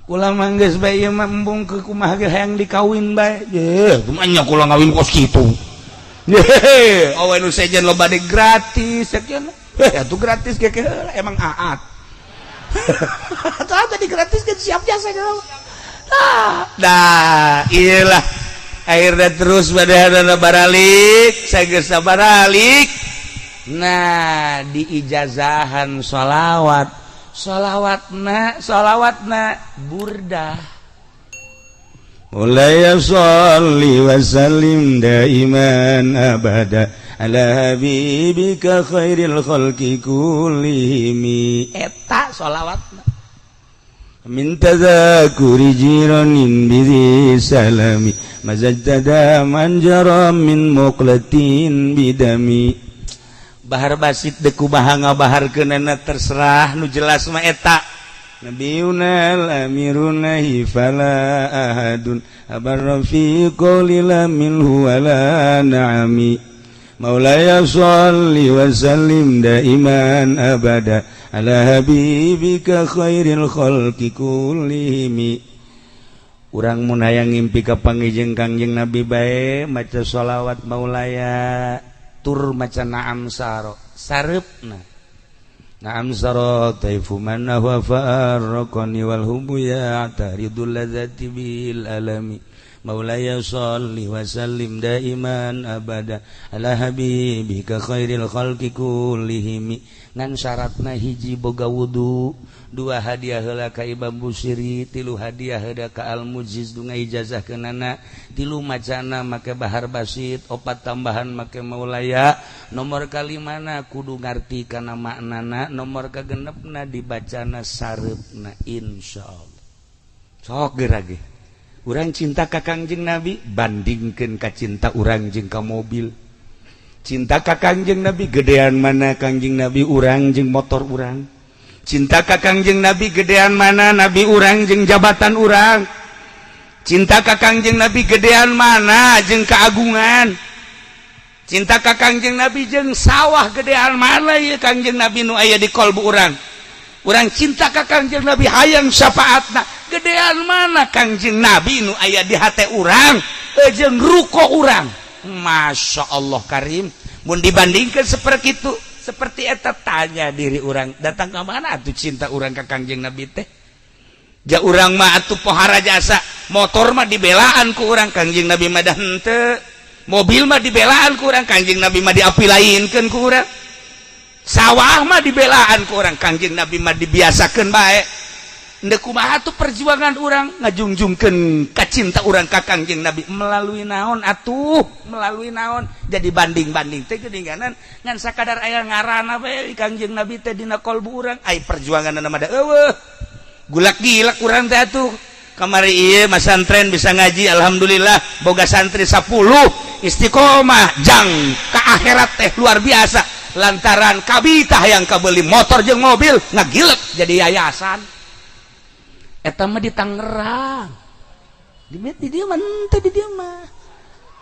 kula mah geus bae ieu mah, embung ke kumaha ge hayang dikawin bae. Ye, kumaha kula ngawin kos kitu? Hehe, awe nu sejen loba de gratis sekian. Eh, atuh gratis ge emang aat. Atau tadi gratis kan siap jasa gitu. Ah, dah, iyalah. Akhirnya terus pada baralik, sageus baralik. Nah, diijazahan sholawat, sholawatna, sholawatna burdah. مولاي صل وسلم دائما أبدا على حبيبك خير الخلق كلهم. Eta sholawatna. من تذاكر جيران بذي سلام مزجت دما جرى من مقلة بدم. Bahar basit deku kumaha ngabaharkeunana, terserah, nu jelas mah eta. نبينا الأمير فلا أحد أبر في قول لا منه ولا نعم. مولاي صل وسلم دائما أبدا على حبيبك خير الخلق كلهم. Urang mun hayang ngimpi ka panggih Kangjeng Nabi bae maca sholawat maulaya tur maca naam saro sareupna. نعم سرى طيف من هو فارقني والهم يعترض اللذة بالألم. مولاي صل وسلم دائما أبدا على حبيبك خير الخلق كلهم. Ngan syaratna hiji, boga wudu, dua, hadiah heula ka Imam Busiri, tilu, hadiah heula ka Al Mujiz nu ijazahkeunana, tilu, macana make bahar basit, opat, tambahan make maulaya, nomor kalimana kudu ngarti kana maknana, nomor kagenepna dibacana sareupna, insyaallah. Sok geura ge urang cinta ka Kangjeng Nabi, bandingkeun ka cinta urang jeung ka mobil. Cinta ka Kangjeng Nabi gedean mana Kangjeng Nabi urang jeung motor urang? Cinta ka Kangjeng Nabi gedean mana Nabi urang jeung jabatan urang? Cinta ka Kangjeng Nabi gedean mana jeung keagungan? Cinta ka Kangjeng Nabi jeung sawah gedean mana ya Kangjeng Nabi nu aya di kolbu urang? Urang cinta ka Kangjeng Nabi, hayang syafaatna, gedean mana Kangjeng Nabi nu aya di hate urang jeung ruko urang? Masya Allah Karim, mun dibandingkan seperti itu, seperti eta, tanya diri urang, datang ke mana tuh cinta urang ke Kangjeng Nabi teh? Ja urang mah atuh pohara jasa, motor mah dibelaan ku urang, Kangjeng Nabi mah dah henteu. Mobil mah dibelaan ku urang, Kangjeng Nabi mah diapilainkeun ku urang. Sawah mah dibelaan ku urang, Kangjeng Nabi mah dibiasakeun bae. Ndek kumaha tuh perjuangan urang ngajungjungkeun ka cinta urang ka Kangjeng Nabi melalui naon atuh, melalui naon? Jadi banding-banding teh geuninganan ngan sakadar aya ngaranna bae Kangjeng Nabi teh dina kolbu urang, ai perjuanganna mah da eueuh. Gulak gilak urang teh atuh. Kamari ieu masantren bisa ngaji, alhamdulillah boga santri 10 istiqomah jang ka akhirat teh luar biasa, lantaran kabita yang kabeli motor jeung mobil ngagilek jadi yayasan. Eta mah di Tangerang, di dieu mah henteu, di dieu mah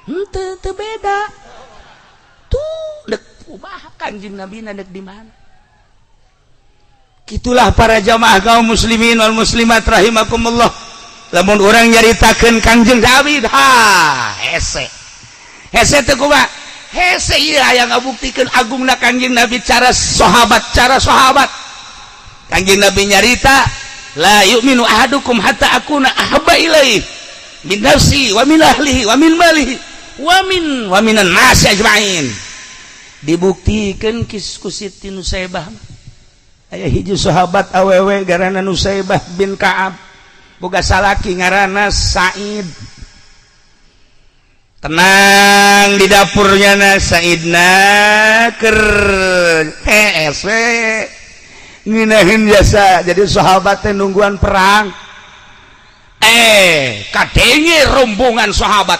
henteu, teu beda tuh. Dek kumaha Kanjeng Nabi dek di mana? Itulah para jamaah kaum muslimin wal muslimat rahimakumullah, lamun urang nyaritakeun Kangjeng Nabi, ha, hese hese teu kumaha hese. Ieu aya ngabuktikeun agungna Kangjeng Nabi, cara sahabat, cara sahabat. Kangjeng Nabi nyarita, لا يؤمن أحدكم حتى أكون أحب إليه من نفسه ومن أهله ومن ماله ومن الناس أجمعين. Dibuktikan ku Siti Nusaibah. Aya hiji sahabat awewe garana Nusaibah bin Ka'ab, boga salaki ngaranna Said. Tenang di dapurnya na Saidna ker hees we nginahin jasa. Jadi sahabat teh nungguan perang, eh kadenge rombongan sahabat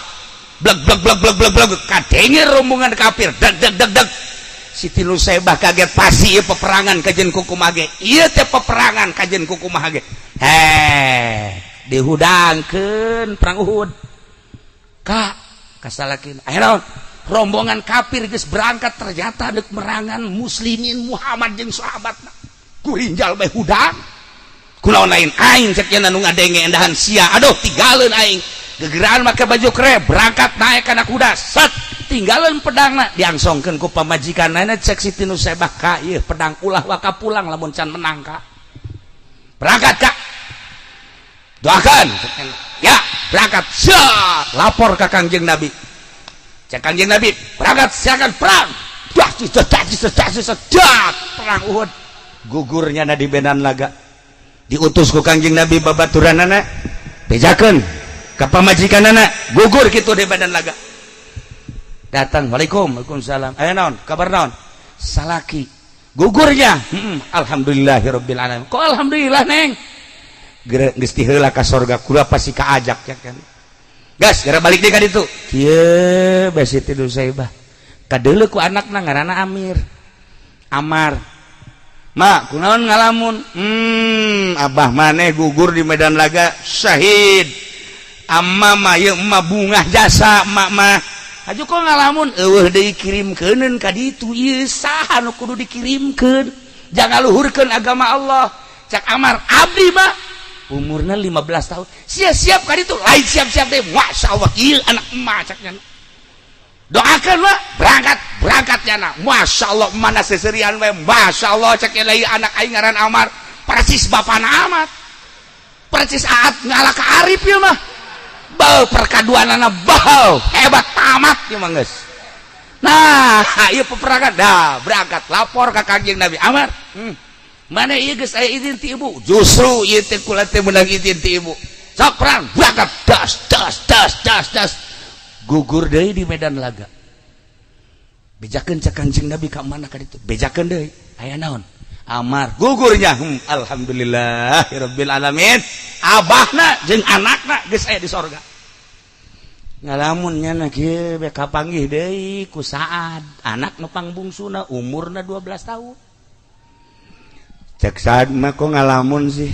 blek blek blek blek blek blek, kadenge rombongan kafir deg deg deg deg. Siti Nusaibah kaget, pasti ieu peperangan kajen kukumaha ge, ieu teh peperangan kajen kukumaha ge. Eh, dihudangkeun perang Uhud ka kasalakin. Ayo, rombongan kafir geus berangkat, ternyata dek merangan muslimin Muhammad jeung sahabatna. Kurinjal bae hudang, kunaon lain aing cek nu ngadenge endahan sia. Aduh, tinggalin aing. Gegeraan make baju kere, berangkat naik kana kuda, set. Tinggalan pedangna, diangsongkeun ku pamajikanana. Cek Siti Nusaibah, "Ka, ieu pedang ulah waka pulang lamun can menang, Ka. Berangkat, Kak, doakan ya." Berangkat, siap, lapor ke Kangjeng Nabi. Cek Kangjeng Nabi, "Berangkat, silakan perang." Dah, dah, dah, perang Uhud. Gugurnya na di medan laga. Diutus ku Kangjeng Nabi babaturanana, bejakeun ka pamajikanana gugur kitu di medan laga. Datang, "Waalaikum." "Waalaikumsalam." "Aya naon? Kabar naon?" "Salaki gugurnya." Alhamdulillahirabbil alamin." "Kok alhamdulillah, Neng?" "Geus tiheula ka sorga, kula pasti kaajak ya kan." Gas, gara balik deui ka ditu. Kieu bae Siti Nusaibah. Kadeuleu ku anakna, ngaranna Amir. "Amar, Ma, kunaon ngalamun?" Abah maneh gugur di medan laga, syahid. Amma mah ieu emak bungah jasa emak mah. Aju kok ngalamun?" "Eueuh deui kirimkeuneun ka ditu. Ieu saha nu kudu dikirimkeun jangan ngaluhurkeun agama Allah?" Cak Amar, "Abdi mah." Umurna 15 tahun. Siap-siap ka ditu, lain siap-siap deh. Masya Allah, ieu anak emak, caknya. "Doakan, Pak." Berangkat, berangkat nyana. Masya Allah, mana seserian we. "Masya Allah," cek lain, "anak aing ngaran Amar persis bapana Amat, persis Aat ngalah ka Arif ya mah. Bau perkaduanana bau hebat, tamat ya mah geus." Nah, ieu peperangan dah, berangkat, lapor ka Kangjeng Nabi. "Amar, mana ieu geus aya izin ti ibu." "Justru ieu teh kula teh meunang izin ti ibu. Sok perang." Berangkat, das das das das das, gugur deui di medan laga. Bejakeun cek Kanjeng Nabi, ka mana ka ditu? Bejakeun deui, "Aya naon?" "Amar gugurnya." Alhamdulillahirabbil alamin, abahna jeung anakna geus aya di sorga. Ngalamun nya kieu be, kapanggih deui ku Saad, anak nu pangbungsuna, umurna 12 tahun. Cek Saad mah, "Kok ngalamun sih?"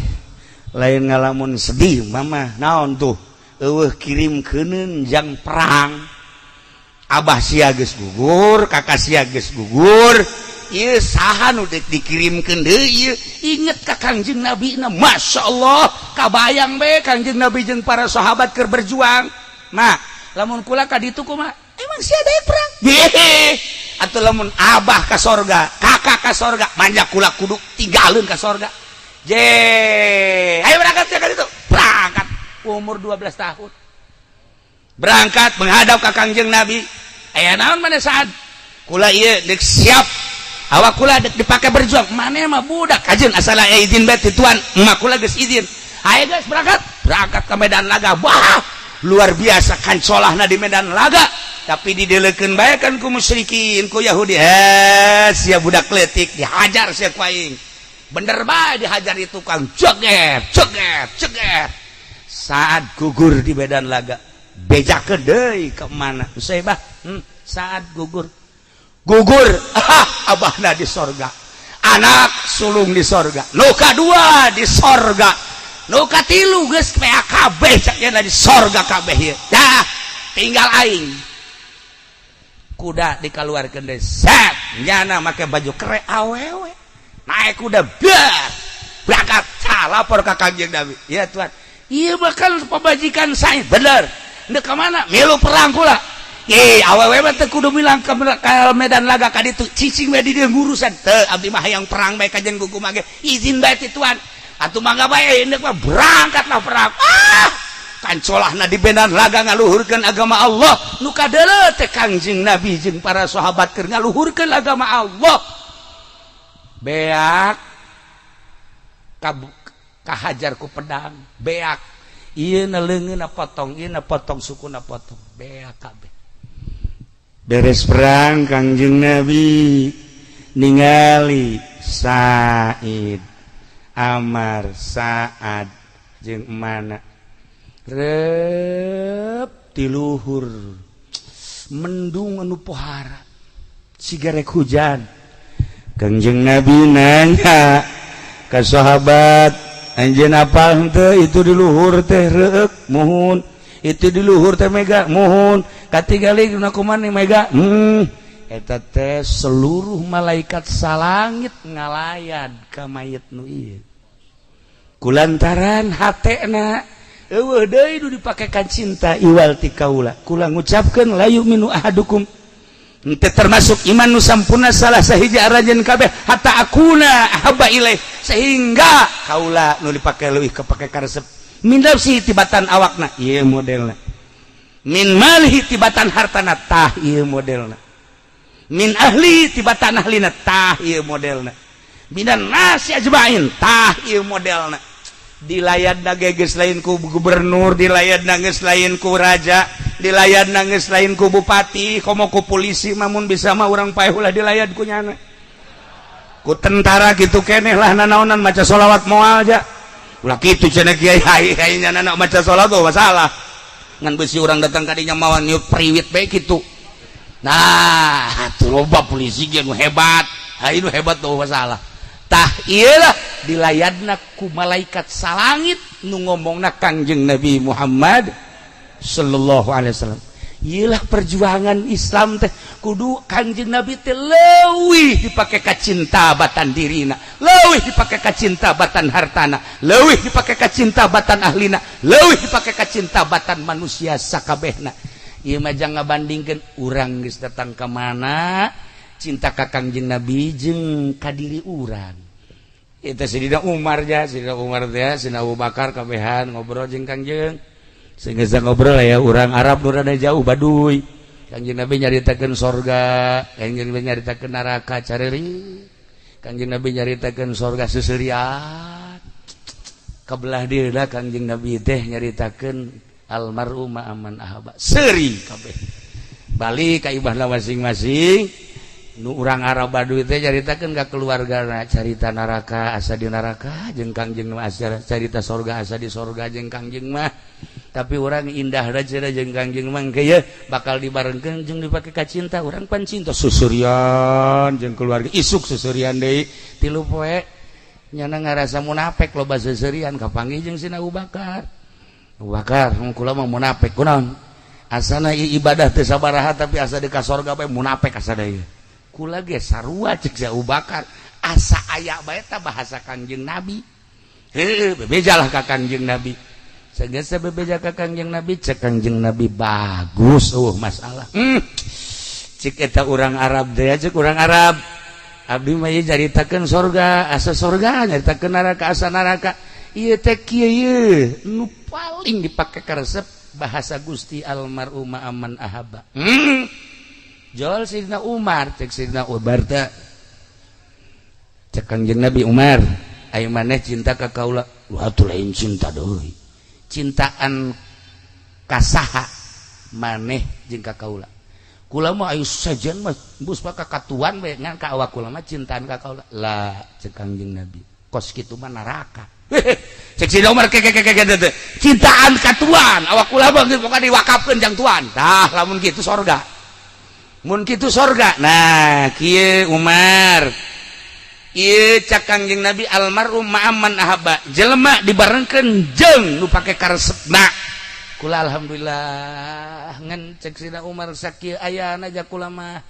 "Lain ngalamun sedih, Mama." "Naon tuh?" "Eueuh kirim keuneun jang perang. Abah sia geus gugur, kakak sia geus gugur, ieu saha nu deuk dikirimkeun deui ieu?" Inget ka Kangjeng Nabi na, Masya Allah, kabayang be Kangjeng Nabi jeung para sahabat keur berjuang. "Ma, lamun kula ka ditu kumaha?" "Emang sia deui perang?" "Hehe, atuh lamun abah ka sorga, kakak ka sorga, manja kula kudu tinggalin ka sorga je. Ayo berangkat ya ka ditu." Berangkat umur 12 tahun, berangkat menghadap ka Kangjeng Nabi. "Aya naon mana, Saat?" "Kula ieu deuk siap, awak kula dek dipakai berjuang. Mana mah budak kajeun, asal aya izin bae ti tuan. Emak kula geus izin. Ayo guys, berangkat." Berangkat ke medan laga. Wah, luar biasa kancolahna di medan laga, tapi didelekeun bae kan ku musyrikin, ku Yahudi. "Eh, sia budak letik, dihajar sia ku aing." Bener bae dihajar itu kang, ceger ceger ceger, saat gugur di medan laga. Bejakeun deui ke mana Usaibah, saat gugur, gugur, ah, abahna di sorga, anak sulung di sorga, nu kadua di sorga, nu katilu geus PAKB caknya di sorga kabeh ieu. Dah, tinggal aing. Kuda dikeluarkan deh, set, nyana make baju kere, awewe naik kuda, biar berangkat. Lapor ke Kangjeng Nabi. "Ya tuan, iya bakal pemajikan saya bener. Ndek ke mana?" "Milu perang kula." "Ye, awewe mah teu kudu bilang ke medan laga ka ditu, cicing we di dieu ngurusan." "Teu, abdi mah hayang perang bae kajen kuku mage. Izin bae ti tuan." "Atuh mangga bae endek mah." Berangkatlah perang. Ah, kancolahna di medan laga ngaluhurkeun agama Allah. Nu kadeuleu teh Kangjeng Nabi jeung para sahabat keur ngaluhurkeun agama Allah. Beak kahajar ku pedang, beak ieu na leungeunna potong, ieu na potong, sukuna potong, beak kabeh. Beres perang, Kangjeng Nabi ningali Said, Amar, Saad jeung mana rep tiluhur mendung anu pohara sigarek hujan. Kangjeng Nabi nanya ke sahabat, "Anjeun apal henteu itu di luhur teh reuk?" "Muhun." "Itu di luhur teh mega?" "Muhun." "Katingali dina kumaha mega?" Eta teh seluruh malaikat salangit ngalayan ka mayit nu ieu kulantaran hatena eueuh deui nu dipake kan cinta iwal ti kaula. Kula ngucapkeun la yu'minu ahadukum." Ente termasuk iman nu sampurna salah sahiji aranjeun kabeh hatta akuna ahabba ilaih, sehingga kaula nu dipake leuwih kapake karesep, min nafsi, tibatan awakna, ieu modelna, min malihi, tibatan hartana, tah ieu modelna, min ahli, tibatan ahlina, tah ieu modelna, minan nasi ajmain, tah ieu modelna. Dilayat geus lain ku gubernur, dilayat geus lain ku raja, dilayat geus lain ku bupati, komo ku polisi. Mamun bisa mah urang paeh ulah dilayat ku nyana, ku tentara gitu keneh lah. Nanaonan maca sholawat moal aja, ulah kitu cenah kiai. Ai ai nyana maca sholawat oh masalah ngan besi urang datang kadinya mawa niup priwit bae kitu. Nah, atuh loba polisi ge nu hebat, ai nu hebat tuh masalah. Tah, iyalah dilayadna ku malaikat salangit nu ngomongna Kangjeng Nabi Muhammad sallallahu alaihi wasallam. Iyalah perjuangan Islam teh kudu Kangjeng Nabi teh leuwih dipake kacinta batan dirina, leuwih dipake kacinta batan hartana, leuwih dipake kacinta batan ahlina, leuwih dipake kacinta batan manusia sakabehna. Ieu mah jangan ngabandingkeun urang geus datang ka mana, cinta ka Kangjeng Nabi jeung ka diri urang. Itu Sidina Umar ja, Sidina Umar teh, Sidina Abu Bakar kabehan ngobrol jeung Kangjeng. Sehingga ngobrol ya orang Arab nu rada jauh Baduy. Kangjeng Nabi nyaritakeun sorga, Kangjeng Nabi nyaritakeun neraka careuri. Kangjeng Nabi nyaritakeun sorga seuseurian. Kabelah dieu Kangjeng Nabi teh nyaritakeun almar'u ma'aman ahabba. Seuri kabeh. Balik ka ibahna masing-masing. Nu urang Arab Baduy teh nyaritakeun ka keluargana carita neraka asa di neraka jeung Kangjeng mah, asa carita sorga asa di sorga jeung Kangjeng mah. Tapi orang indah cenah jeung Kangjeng mah ye bakal dibarengkeun jeung dipake ka cinta urang pan cinta susurian jeung keluarga, isuk susurian deui 3 poe. Nyana ngarasa munafik, loba seuseurian, kapanggih jeung Sina Abu Bakar. Abu Bakar, kula mah munafik kunaon, asana ibadah teu sabaraha tapi asa di ka sorga bae munafik asa deui. Kula ge sarua, cek si Abu Bakar, asa aya bae ta bahasa Kangjeng Nabi. Heuh, bebejalah ka Kangjeng Nabi. Sageus bebeja ka Kangjeng Nabi, cek Kangjeng Nabi, bagus, oh masalah. Cek eta urang Arab teh, cek urang Arab, abdi mah ieu nyaritakeun sorga asa sorga, nyaritakeun neraka asa neraka. Ieu teh kieu, ieu nu paling dipake karesep bahasa Gusti, almar'u ma'aman ahabba. Jol Sidina Umar, cek Sidina Umar teh, cek Kangjeng Nabi, Umar, ayo maneh cinta ka kaula? Wah, atuh lain cinta deui, cintaan kasaha maneh jeung ka kaula? Kula mah ayo sejen mah bus ka katuan bae, ngan ka awak kula mah cintaan ka kaula lah. Cek Kangjeng Nabi, kos kitu mah neraka. Cek Sidina Umar, ke ke ke ke cintaan ka tuan, awak kula mah geus pokona diwakafkeun jang tuan. Tah, lamun kitu sorga, mun kitu sorga. Nah, kieu Umar, ieu cak Kangjeng Nabi, almar'u ma'aman ahabba, jelema dibarengkeun jeung nu pake karesepna. Kula alhamdulillah, ngan cek Sidina Umar, sakieu ayana aja kula mah.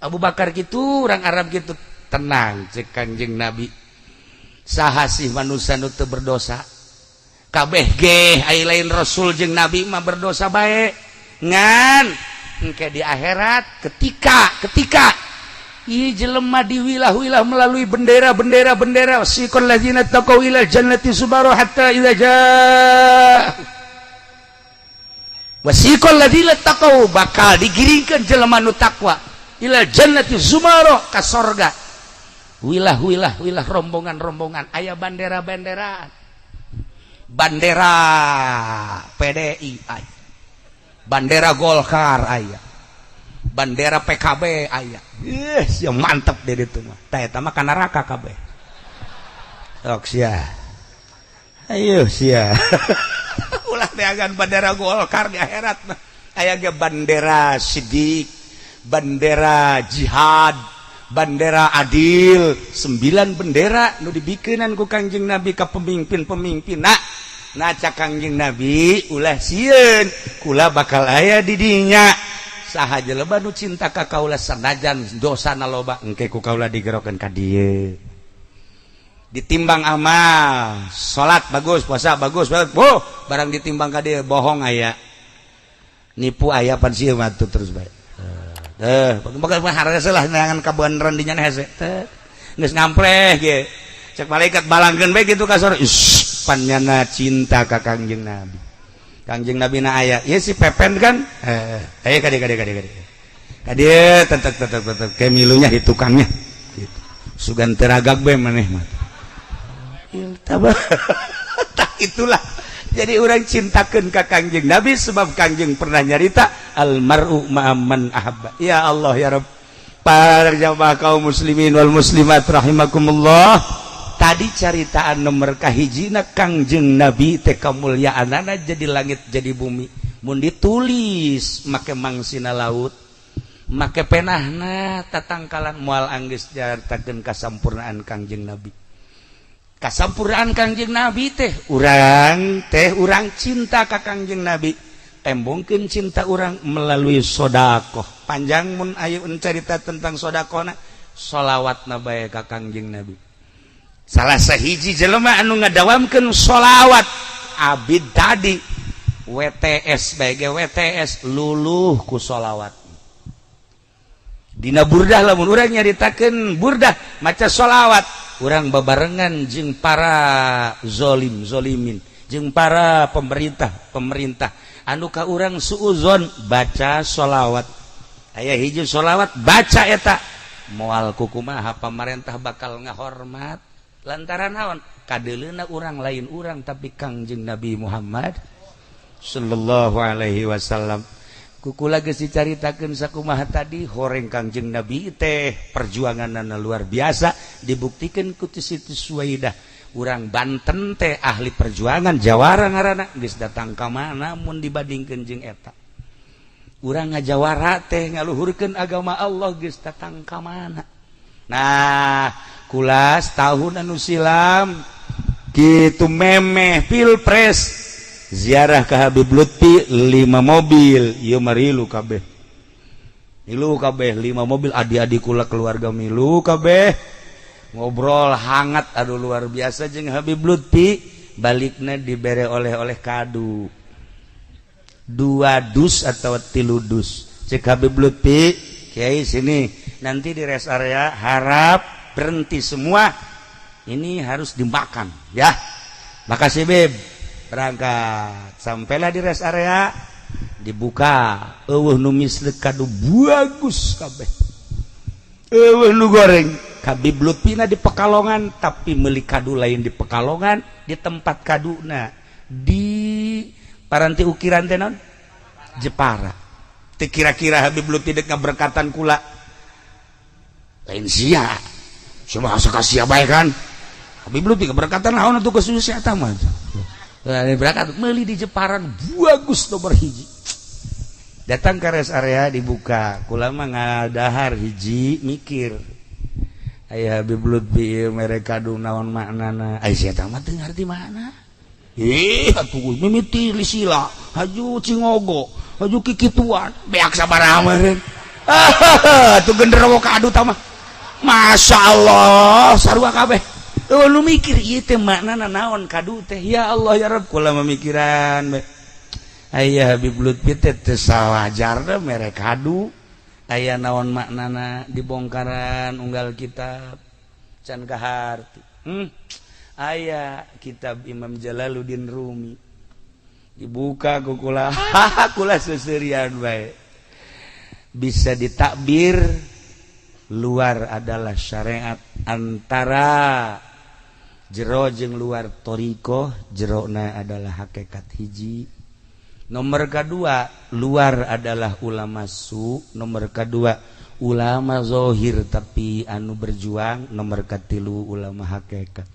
Abu Bakar gitu, orang Arab gitu. Tenang, cek Kangjeng Nabi, saha sih manusia nu teu berdosa? Kabeh ge ai lain rasul jeung nabi mah berdosa bae. Ngan engke di akhirat ketika ketika ieu jelema diwilah-wilah melalui bendera-bendera bendera, siqal ladzina taqaw ila jannati zumara hatta idza jaa wasiqal ladzina taqaw, bakal digiringkeun jelema nu takwa ila jannati zumara, ka sorga, wilah-wilah wilah, rombongan-rombongan, aya bandera-bandera, bandera PDI aya, bandera Golkar aya, bandera PKB aya. Ih, sia mantep deh itu mah. Tah, eta mah ka neraka kabeh. Sok sia, ayo sia, ulah neangan bandera Golkar di akhirat mah. Aya ge bandera sidik, bandera jihad, bandera adil, sembilan bendera nu dibikenan ku Kangjeng Nabi ka pemimpin-pemimpin. Nah nah, cak Kangjeng Nabi, ulah sieun, kula bakal aya di dinya. Saha jelema nu cinta ka kaula sanajan dosana loba, engke ku kaula digerokeun ka dieu. Ditimbang amal, salat bagus, puasa bagus, boh, barang ditimbang ka dieu, bohong aya, nipu aya, pan sieun mah terus bae. Bakal harga lah neangan kabeneran dinya hese teh. Geus ngampleh ge. Cek malaikat balangkeun bae kitu ka sorga. Ish, panyana cinta ka Kangjeng Nabi. Kangjeng Nabi na aya. Ieu si Pepen kan? Ayo kade kade kade kade. Kade tetek tetek tetek ke milunya di tukangnya. Gitu. Sugan teragak bae maneh mah. Tak itulah. Jadi orang cintakan ke Kangjeng Nabi sebab Kangjeng pernah nyarita almaru ma'aman ahabba. Ya Allah ya Rabb. Para jamaah kaum muslimin wal muslimat rahimakumullah. Tadi caritaan nomor kahijina Kangjeng Nabi teh kamulyaanana jadi langit jadi bumi. Mun ditulis make mangsina laut, make penahna tatangkalan moal anggeus nyaritakeun kasampurnaan Kangjeng Nabi. Kasampurnaan Kangjeng Nabi teh urang cinta ka Kangjeng Nabi, tembongkeun cinta urang melalui sodakoh. Panjang mun ayeuna cerita tentang sodakohna, solawatna bae ka Kangjeng Nabi. Salah sahiji jelema anu ngadawamkeun solawat abid tadi WTS bae ge WTS luluh ku solawat. Dina burdah lamun urang nyaritakeun burdah maca solawat, urang babarengan jeung para zolim zolimin, jeung para pemerintah pemerintah anu ka urang suuzon, baca solawat. Aya hiji solawat baca eta moal kukumaha pamarentah bakal ngahormat, lantaran naon? Kadeleuna urang lain urang tapi Kangjeng Nabi Muhammad sallallahu alaihi wasallam. Kukula geus dicaritakeun sakumaha tadi horeng Kangjeng Nabi teh perjuanganna luar biasa, dibuktikan ku Siti Suwaidah. Urang Banten teh ahli perjuangan, jawara ngaranna, geus datang ka mana mun dibandingkeun jeung eta. Urang ngajawara teh ngaluhurkeun agama Allah geus datang ka mana. Nah, kulas tahun anu silam kitu memeh pilpres ziarah ke Habib Lutfi 5 mobil, ieu marilu kabeh, milu kabeh 5 mobil, adik-adik kula keluarga milu kabeh, ngobrol hangat, aduh luar biasa jeung Habib Lutfi. Balikna dibere oleh-oleh kadu 2 dus atau 3 dus. Cek Habib Lutfi, "Kiai, sini, nanti di rest area harap berhenti semua, ini harus dimakan ya." "Makasih, Bib." Berangkat, sampailah di rest area, dibuka, eueuh nu misleuk, kadu bagus kabeh, eueuh nu goreng. Habib Lutfina di Pekalongan, tapi meuli kadu lain di Pekalongan, di tempat kaduna di paranti ukiran teh naon, Jepara. Teu kira-kira Habib Lutfi dek ngaberkatan kula lain sia, cuma asa ka sia bae kan. Habib Lutfi keberkatan naon atuh kesusah eta mah. Berangkat meuli di Jepara bagus nomor hiji, datang ke rest area, dibuka, kula mah ngadahar hiji mikir, aya Habib Lutfi mere kadu naon maknana? Ai sia mah teu ngarti makna. Ih atuh mimiti lisila haju cingogo haju kikituan beak sabaraha meureun. Ah tuh genderuwo kadu tah mah, Masya Allah, sarua kabeh. Oh, lu mikir ieu teh maknana naon kadu teh? Ya Allah ya Rabb, kula memikiran bae. Aya Habib Lutfi teh teu sawajarna mere kadu, aya naon maknana? Dibongkaran unggal kitab can kaharti. Aya kitab Imam Jalaluddin Rumi, dibuka ku kula, kula seserian bae. Bisa ditakbir luar adalah syariat, antara jero jeung luar thoriqoh, jerona adalah hakikat hiji. Nomor kedua, luar adalah ulama su, nomor kedua ulama zohir tapi anu berjuang, nomor katilu ulama hakikat.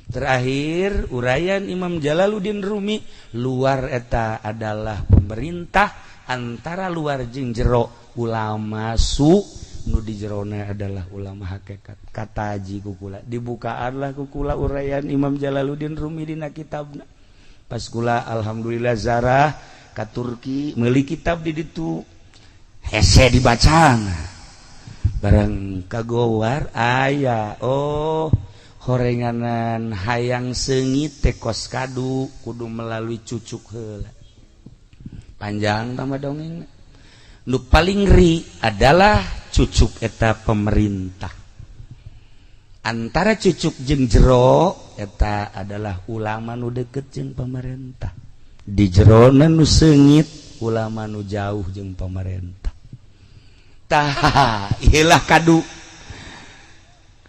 Terakhir uraian Imam Jalaluddin Rumi, luar eta adalah pemerintah, antara luar jeung jero ulama su, nu di jerona adalah ulama hakikat. Kata haji kukula, dibukaanlah kukula uraian Imam Jalaluddin Rumi dina kitabna. Pas kula alhamdulillah zarah ka Turki meuli kitab di ditu, hese dibaca barang kagowar aya, oh, horenganan hayang seungit teh kos kadu kudu melalui cucuk heula. Panjang tambah dongeng. Nu paling ngeri adalah cucuk eta pemerintah. Antara cucuk jeung jero eta adalah ulama nu deket jeung pemerintah. Di jerona nu seungit ulama nu jauh jeung pemerintah. Tah, ilah kadu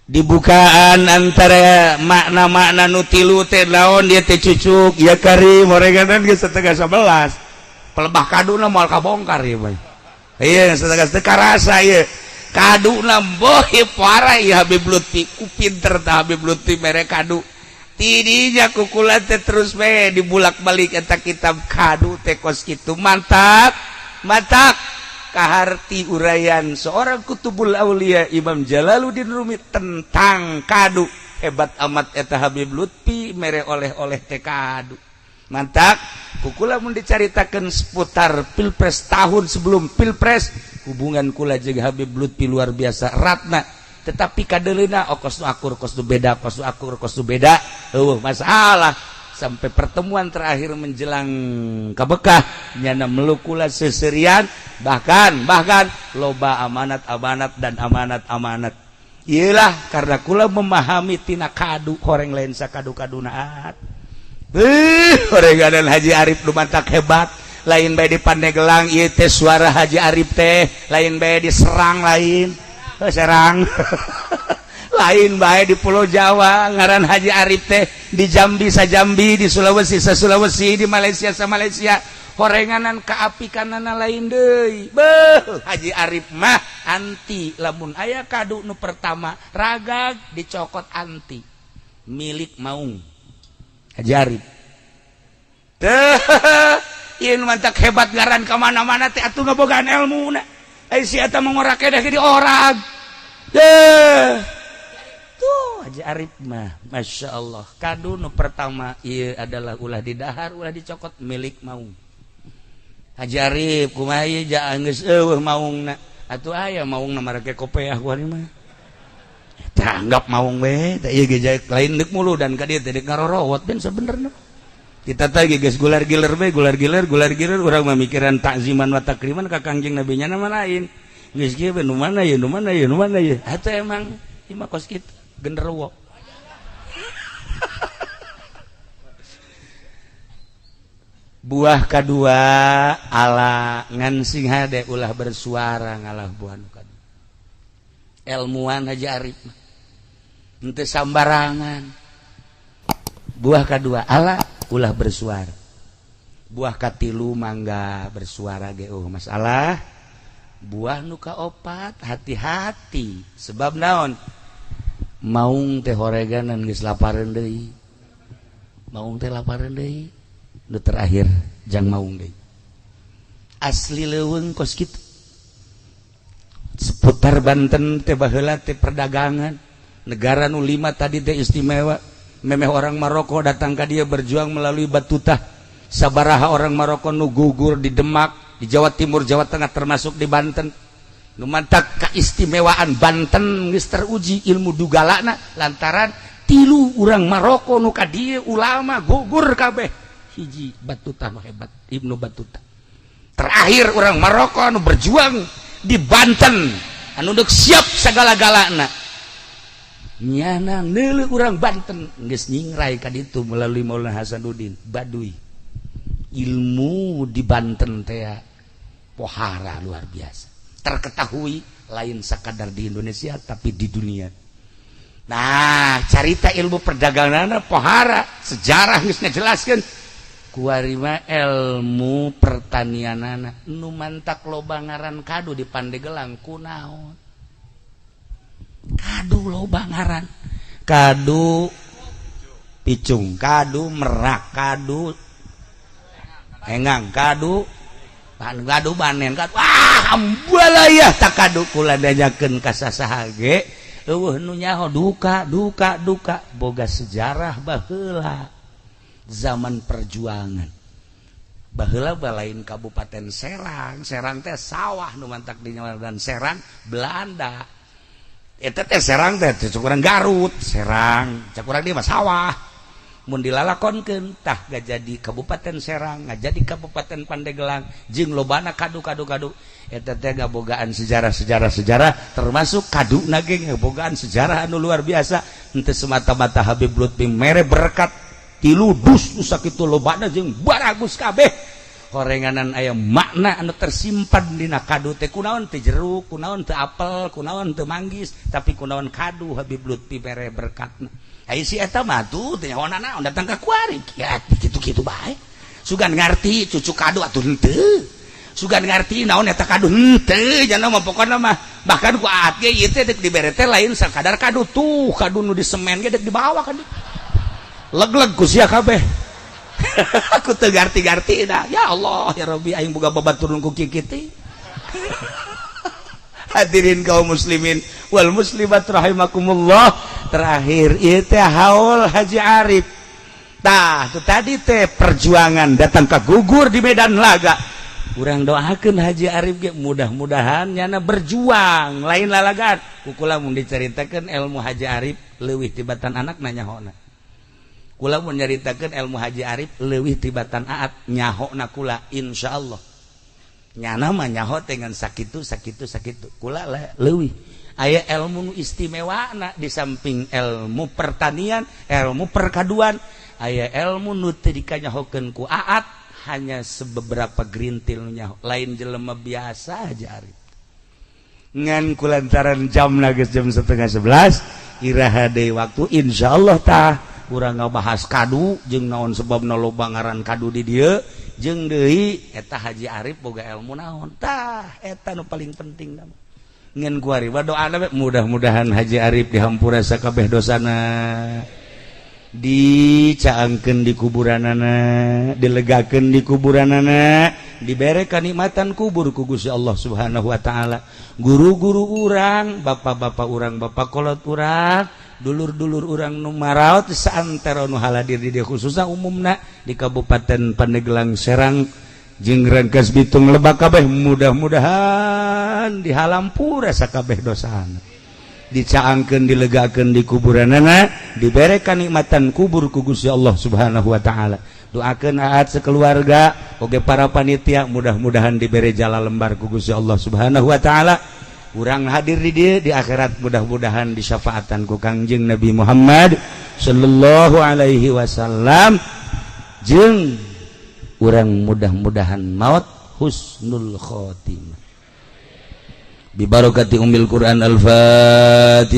dibukaan antara makna-makna nu tilu teh naon dia teh cucuk ya kari moreganan geus 10.30 pelebah kaduna moal kabongkar ieu mah. Iya, setengah teu karasa ieu kaduna boh parah ieu Habib Lutfi ku pinter tah Habib Lutfi mere kadu tidinya kukula teh terus we dibulak-balik eta kitab kadu teh kos kitu mantap mantap kaharti uraian seorang kutubul aulia Imam Jalaluddin Rumi tentang kadu. Hebat amat eta Habib Lutfi mere oleh-oleh teh kadu. Mantap kukula mun dicaritakeun seputar pilpres, tahun sebelum pilpres hubungan kula jeung Habib Lutfi luar biasa ratna, tetapi kadeleuna oh kos nu akur, kos nu beda, kos nu akur, kos nu beda, eueuh masalah sampai pertemuan terakhir menjelang kabekah nyana melukula seserian, bahkan bahkan loba amanat amanat dan amanat amanat. Iyalah, karena kula memahami tina kadu horeng lain sakadu kadunaat. Horenganan Haji Arif nu mantak hebat, lain bae di Pandeglang ieu teh suara Haji Arif teh, lain bae di Serang, lain. Oh, Serang lain bae di Pulau Jawa ngaran Haji Arif teh, di Jambi sa Jambi, di Sulawesi sa Sulawesi, di Malaysia sa Malaysia. Horenganan kaapikanana lain deui. Beuh, Haji Arif mah anti lamun aya kadu nu pertama ragag dicokot, anti milik maung Haji Arif teh. Ieu nu mantak hebat ngaran ka mana-mana teh atuh ngabogaan ilmuna. Eh, si eta mah ngora kedah di orang teh. Tuh Haji Arif mah Masya Allah, kadu nu pertama ieu adalah ulah didahar, ulah dicokot, milik maung Haji Arif. Kumaha ieu ja geus eueuh maungna atuh, aya maungna marake kopeah ku mah. Tah, anggap maung we teh ieu ge lain deuk mulu dan ka dieu teh deuk ngarorowot ben sebenerna. Kita teh geus gular giler we, gular giler, gular giler. Urang mah mikiran takziman wa takriman ka Kangjeng Nabi nya nama lain. Geus kieu we, nu mana ye, nu mana ye, nu mana ye, atuh emang ieu mah kos kitu genderuwo. Buah kedua ala ngan sing hade ulah bersuara ngalah buah nu kadua. Ilmuwan Haji Arif mah henteu sambarangan. Buah kedua ala ulah bersuara. Buah katilu mangga bersuara ge oh masalah. Buah nu kaopat hati-hati, sebab naon, maung teh horeganan geus lapareun deui, maung teh lapareun deui. Nu terakhir jang maung deui asli leuweung kos kitu. Seputar Banten teh baheula teh perdagangan negara nu lima tadi teh istimewa. Memeh orang Maroko datang ka dia berjuang melalui Batutah. Sabaraha orang Maroko nu gugur di Demak, di Jawa Timur, Jawa Tengah, termasuk di Banten. Nu mantak keistimewaan Banten geus teruji ilmu dugalana lantaran tilu urang Maroko nu ka dieu ulama gugur kabeh, hiji Batutah nu hebat, Ibnu Battuta. Terakhir orang Maroko anu berjuang di Banten anu deuk siap segala-galana nyana neuleuh urang Banten geus nyingrai ka ditu melalui Maulana Hasanuddin Baduy. Ilmu di Banten teh pohara luar biasa, terketahui lain sekadar di Indonesia tapi di dunia. Nah, carita ilmu perdagangan pohara, sejarah geus ngajelaskeun. Kuari mah ilmu pertanianana nu mantak loba ngaran kadu di Pandegelang kunaon, kadu loba ngaran, kadu picung, kadu merak, kadu engang, kadu kadu banen, kadu ah ambalayah tak kadu. Kula nanyakeun ka sasaha ge eueuh nu nyaho. Duka duka duka boga sejarah baheula zaman perjuangan baheula balain Kabupaten Serang. Serang teh sawah nu mantak di dan Serang Belanda eta teh. Serang teh cek urang Garut, Serang cek urang dia mah sawah. Mun dilalakonkeun tah jadi Kabupaten Serang, jadi Kabupaten Pandeglang jeung lobana kadu-kadu kadu eta teh ngabogaan sejarah-sejarah sejarah, termasuk kadu nage ngabogaan sejarah anu luar biasa. Henteu semata-mata Habib Lutfi mere berkat tilu dus nu sakitu lobana jeung baragus kabeh horenganan, aya makna anu tersimpan dina kadu teh. Kunaon teu jeruk, kunaon teu apel, kunaon teu manggis, tapi kunaon kadu Habib Lutfi mere berkatna? Ai si eta mah tuh teh nyaho naon datang ka kuari ya kitu-kitu bae. Sugan ngarti cucu kadu atuh henteu, sugan ngarti naon eta kadu henteu, jana mah pokona mah bahkan ku aat ge ieu teh dek dibere teh lain sakadar kadu tuh, kadu nu di semen ge dek dibawa kan leg-leg ku sia kabeh. Aku teu ngarti-ngarti dah. Ya Allah ya Rabbi, aing boga babaturun ku kieu. Hadirin kaum muslimin wal muslimat rahimakumullah, terakhir ieu teh haul Haji Arif. Tah, itu tadi teh perjuangan datang ke gugur di medan laga. Urang doakeun Haji Arif ge mudah-mudahan nyana berjuang lain lalagan. Ku kula mun diceritakeun ilmu Haji Arif leuwih tibatan anak nyahona. Kula mun nyaritakeun ilmu Haji Arif leuwih tibatan aat nyahona kula, insyaallah. Nyana mah nyaho dengan sakitu sakitu sakitu, kula leuwih. Aya ilmu nu istimewa na di samping ilmu pertanian, ilmu perkaduan, aya ilmu nu teu dikanyahokeun ku aat, hanya sebeberapa gerintil nyaho. Lain jelema biasa aja Arif. Ngan kulantaran jam geus jam 10.30, iraha deui waktu insyaallah tah urang ngabahas kadu jeung naon sebabna loba ngaran kadu di dieu, jeung deui eta Haji Arif boga ilmu naon. Tah, eta nu paling penting. Ngan kuari doa mudah-mudahan Haji Arif dihampura sakabeh dosana, dicaangkeun di kuburanana, dilegakeun di kuburanana, dibere kanikmatan kubur ku Gusti Allah Subhanahu wa taala. Guru-guru urang, bapak-bapak urang, bapak kolot urang, dulur-dulur urang nu maraot saantero nu haladir di dieu, khususna umumna di Kabupaten Pandeglang, Serang jeung Rangkas Bitung, Lebak kabeh, mudah-mudahan dihalampura sakabeh dosana, dicaangkeun, dilegakeun di kuburanana, dibere kanikmatan kubur ku Gusti Allah Subhanahu wa taala. Doakeun aat sekeluarga oge para panitia mudah-mudahan dibere jala lembar ku Gusti Allah Subhanahu wa taala. Urang hadir di dieu di akhirat mudah-mudahan disyafaatan ku Kangjeng Nabi Muhammad sallallahu alaihi wasallam, jeung urang mudah-mudahan maut husnul khotimah. Bibarokati umil Quran, al-Fatihah.